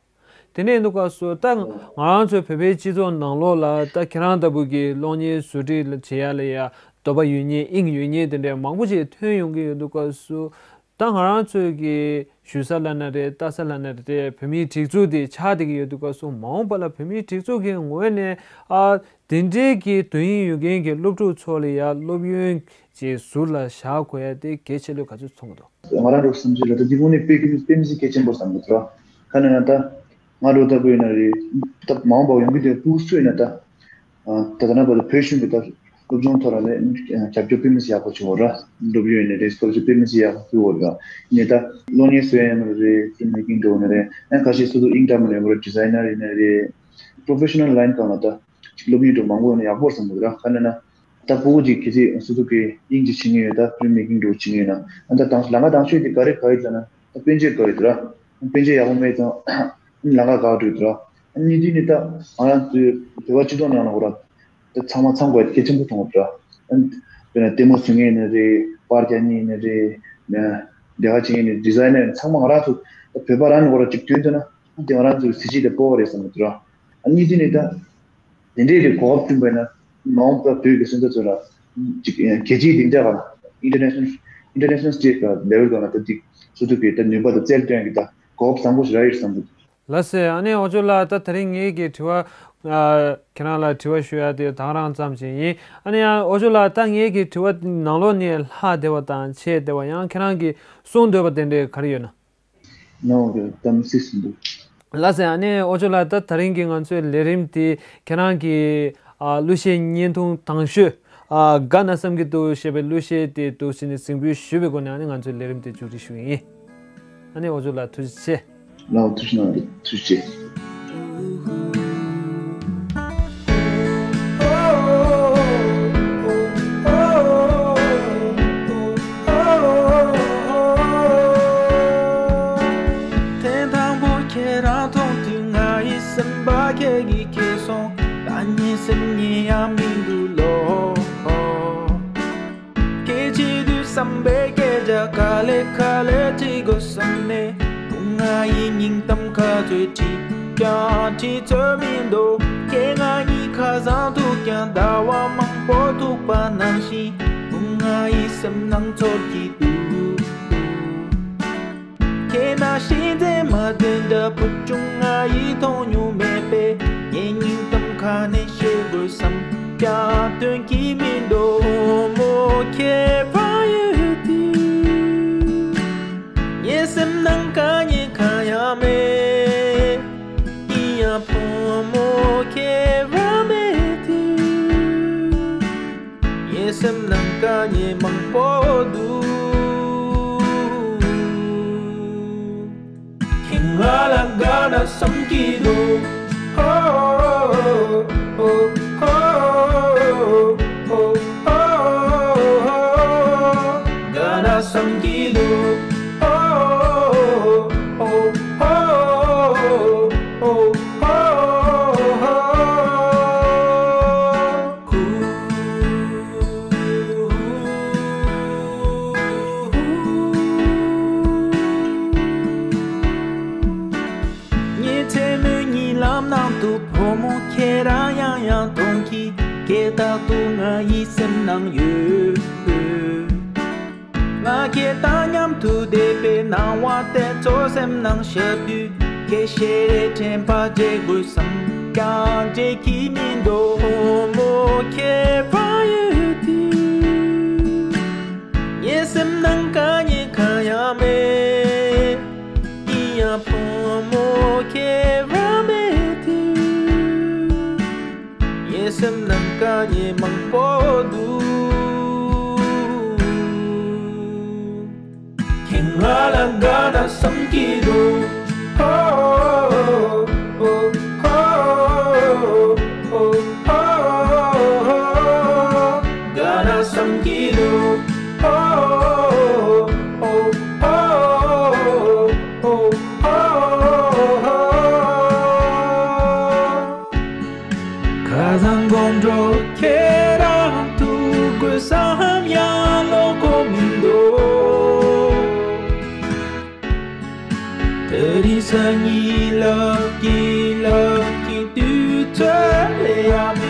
དེ་ནས་འདུག་ག་སུ་ད་ང་རང་ཚོའི་བོད་པའི་སྤྱི་ཚོགས་ནང་ལོགས་ལ་ད་ཁྱེད་རང་ལྟ་བུ་གི་གློག་བརྙན་བཟོ་སྒྲིག་ལ་བྱེད་ཡ་ལ་ཡ་འདོད་པ་ཡོད་མཁན་དབྱིངས་ཡོད་མཁན་དེ་འདྲའི་མང་པོ་ཞིག་ཐོན་ཡོང་གི་ཡོད་འདུག་ག་སུ། ད་ང་རང་ཚོའི་གི་བཞུགས་ས་ལ་ན་རེད། ལྟ་ས་ལ་ན་རེད། དེ་བོད་མིའི་སྒྲིག་འཛུགས་དེ་ཆགས་བསྡད་ཀྱི་ཡོད་འདུག་ག་སུ། མ་འོངས་པ་ལ་བོད་མིའི་སྒྲིག་འཛུགས་ཀྱི་ངོས་ནས་ཨ་དེ་འདྲའི་གི་དོན་སྙིང་ཡོད་མཁན་གྱི་སློབ་ཕྲུག་ཚོ་ལ་ཡ་སློབ་ཡོན་ཅིག་ཟུར་ལ་བཞག་དགོས་ཡ་དེ་གལ་ཆེ་ལོས་ག་ཚོད་མཐོང་གི་འདུག་ང་རང་ཚོའི་བསམ་ཚུལ་ལ་ད་དེ་དངོས་གནས་དཔེ་དཔེ་མི་སྲིད་གལ་ཆེན་པོ་བསམ་གི་འདུག་ཁ་ན་ཡང་ད་ང་རང་ལྟ་བུ་ཡིན་ན་རེད། ད་མ་འོངས་པ་ཡོང་གི་དེ་སྤུ་གུ་ཚོ་ཡིན་ན་ད་ད་ད་ན་བར་དུ་བོད་གཞུང་གི་ད་སློབ་སྦྱོང་ཐོག་ལ་ནས་རྒྱབ་སྐྱོར་དཔེ་མི་སྲིད་ཡག་པོ་བྱེད་འོ་ར། སློབ་ཡོན་ཡིན་ན་རེད། སྐོར་ཞིབ་དཔེ་མི་སྲིད་ཡག་པོ་ཕུལ་འོ་ར། ངས་ད་གློག་བརྙན་བཟོ་ཡ་ཡིན་ན་རེད། ཕིལམ་མེ་ཀིང་འགྲོ་ཡིན་ན་རེད། ཡང་ཁ་ཤས་སོ་སོ་ཨིང་འདྲ་མི་ལེན་འོ་ར། ཌི་ཛའི་ནར་ཡིན་ན་རེད། པོ་རོ་ཕེ་ཤ་ནལ་ལའིན་སྒང་ལ་ད་སློབ་གཉེར་འགྲོ་མང་པོ་ཡོད་ན་ཡག་པོ་བསམ་གི་ར། ཁ་ན་ན་ད་སྤུ་གུ་ཅིག་གལ་སྲིད་སོ་སོ་གི་དབྱིངས་ཅིག་བྱེད་ངེས་ཡོད། ད་ཕིལམ་མེ་ཀིང་འགྲོ་བྱེད་ངེས་ཡོད་ན། ཨ་ད་དང་ལམ་ཁ་དང་ཤོས་དེ་ག་རེ་ག་ཡོད་ལབ་ན་ད་དཔལ་འབྱོར་ག་ཡོད་ར། དཔལ་འབྱོར་ཡག་པོ་མེད་ཙང་ལམ་ཁ་ག་འགྲོ་ཡོད་ར། ཨ་གཉིས་དུས་ནི་ད་ང་རང་ཚོའི་བོད་པ་སྤྱི་ཚོགས་ནང་ལ་འོ་ར། ད་ཚང་མ་ཚང་དགོས་གལ་ཆེན་པོ་མཐོང་གི་ར། ཨ་དཔེར་ན་ལྟད་མོ་བཟོ་མཁན་ཡིན་ན་རེད། པར་རྒྱག་མཁན་ཡིན་ན་རེད། ལས་ཀ་བྱེད་མཁན་ཡིན་ན་ཌི་ཛའི་ནར་ཡིན་ན་ཚང་མ་ང་རང་ཚོ་ད་བོད་པ་རང་ནས་འོ་ར་ཅིག་དོན་དུ་ན། དེ་ང་རང་ཚོའི་གཟི་བརྗིད་དང་སྤོབས་པ་རེད་བསམ་གི་འདུག་ར། ཨ་གཉིས་དེ་ནི་ད་དེ་འདྲའི་གི་གོ་སྐབས་བསྐྲུན་པ་ཡིན་ན། མ་འོངས་པར་བོད་ཀྱི་སོན་རྩ་ཚོ་ལ་རྒྱལ་སྤྱིའི་སྡིངས་ཆ་སྒང་ལ། International International Stage ལ་ལེ་ཝལ་སྒང་ལ་ད་འདི་སོ་སོ་གི་ད་ནུས་པ་དང་རྩལ་སྟོན་གི་ད་གོ་སྐབས་བཟང་པོ་ཞིག་རག་ཡོད་བསམ་གི་འདུག་ལགས་སེ། ཨ་ནི་ཨོ་ཅོ་ལགས། ད་དེ་རིང་ངེད་ཀྱི་དྲི་བ་ཨ་ཁྱེད་རང་ལ་དྲི་བ་ཞུ་ཡ་དེ་ད་ག་རང་ཙམ་ཞིག་ཡིན། ཨ་ནི་ཡང་ཨོ་ཅོ་ལགས། ད་ངེད་ཀྱི་དྲི་བ་ནང་ལོགས་ནས་ལྷག་བསྡད་པ་དང་ཆད་བསྡད་པ། ཡང་ཁྱེད་རང་གིས་གསུང་འདོད་པ་དེ་འདྲའི་ག་རེ་ཡོད་ན། ནོ་གི་གཏམ་སྲིད་ཟིན་འདུག་ལགས་སེ། ཨ་ནི་ཨོ་ཅོ་ལགས། ད་དེ་རིང་གི་ང་ཚོའི་ལས་རིམ་དེ་ཁྱེད་རང་གི་ཨ་གླུ་གཞས་བརྙན་ཐུང་དང་ཤོས་ཨ་དགའ་ན་བསམ་གྱི་འདུག་ཞེས་པའི་གླུ་གཞས་དེ་འདུག་ཟེར་ནས་གཟིགས་འབུལ་ཞུས་པའི་སྒོ་ནས། ཨ་ནི་ང་ཚོའི་ལས་རིམ་དེ་མཇུག་སྒྲིལ་ཞུ་གི་ཡིན། ཨ་ནི་ཨོ་ཅོ་ལགས་ཐུགས་རྗེ་ཆེ། ལགས་ཐུགས་རྗེ་གནང་། ཐུགས་རྗེ་ཆེ། ཐེངས་དང་པོ་ཁྱེད་རང་མཐོང་དུས་ང་ཡི་སེམས་པ་ཁྱེད་ཀྱིས་ཁྱེར་སོང་། ད་ངའི་སེམས་ཉིད་ཡང་མི་འདུག་ལོ། སྐད་ཆ་དུས་བསམ་པའི་སྐད་ཆ་ག་ལེ་ག་ལེ་དྲི་དགོས་བསམ་ནས། བུ་ང་ཡི་སྙིང་གཏམ་ག་ཚོད་དྲིས་ཀྱང་དྲི་ཚོད་མི་འདུག་ཁྱེད་ང་གཉིས་ཁ་སང་ཐུག་ཀྱང་ཟླ་བ་མང་པོ་ཐུག་པ་ནང་བཞིན། བུ་ང་ཡི་སེམས་ནང་ཚོར་གྱི་འདུག་ཁྱེད་ནང་བཞིན་མཛེས་མ་དེ་འདྲ་བུ་ཆུང་ང་ཡིས་མཐོང་མྱོང་མེད་པས། ངའི་སྙིང་གཏམ་ག་ནས་བཤད་དགོས་བསམ་ཀྱང་དོན་གྱི་མི་འདུག་བུ་མོ་ཁྱེད་ཕ་ཡུལ་དུས་ངའི་སེམས་ནང་དཀའ་ངལ་གང་ཡང་མེད། ཡིན་ཡང་བུ་མོ་ཁྱེད་རང་མེད་དུས། ངའི་སེམས་ནང་དཀའ་ངལ་མང་པོ་འདུག་ཁྱེད་ང་ལ་དགའ་ན་བསམ་གྱི་འདུག་ཧོ་ཧོ་ཧོ་ཧོ་ཧོ་དགའ་ན་བསམ་གྱི་འདུག་ཧོ། དུ་བུ་མོ་ཁྱེད་རང་ཡང་ཡང་མཐོང་གི། ཁྱེད་རྟག་ཏུ་ང་ཡི་སེམས་ནང་ཡོད། ང་ཁྱེད་དང་མཉམ་དུ་བསྡད་པའི་སྣང་བ་དེ་ཚོ་སེམས་ནང་ཤར་དུས། ཁྱེད་ཞལ་རས་དྲན་པ་བརྗེད་དགོས་བསམ་ཀྱང་བརྗེད་ཀྱི་མི་འདུག་བུ་མོ་ཁྱེད་རང་ཡོད་དུས། ངའི་སེམས་ནང་དཀའ་ངལ་གང་ཡང་མེད། ཡིན་ཡང་བུ་མོ་ཁྱེད་རང་མེད་དུས། ངའི་སེམས་ནང་དཀའ་ངལ་མང་པོ་འདུག་ཁྱེད་ང་ལ་དགའ་ན་བསམ་གྱི་འདུག་ཧོ། ཧོ། ཧོ། ཧོ། དགའ་ན་བསམ་གྱི་འདུག་ཧོ། ཧོ། ཧོ། ཧོ། ཧོ། ཁ་སང་དགོང་དྲོ་ཁྱེད་རང་ཐུག་དགོས་བསམ་ཡང་ལོག་གོ་མི་འདུག་དེ་རིང་སང་ཉིན་ལབ་ཀྱིན་ལབ་ཀྱིན་དུས་ཚོད་ལས་ཡང་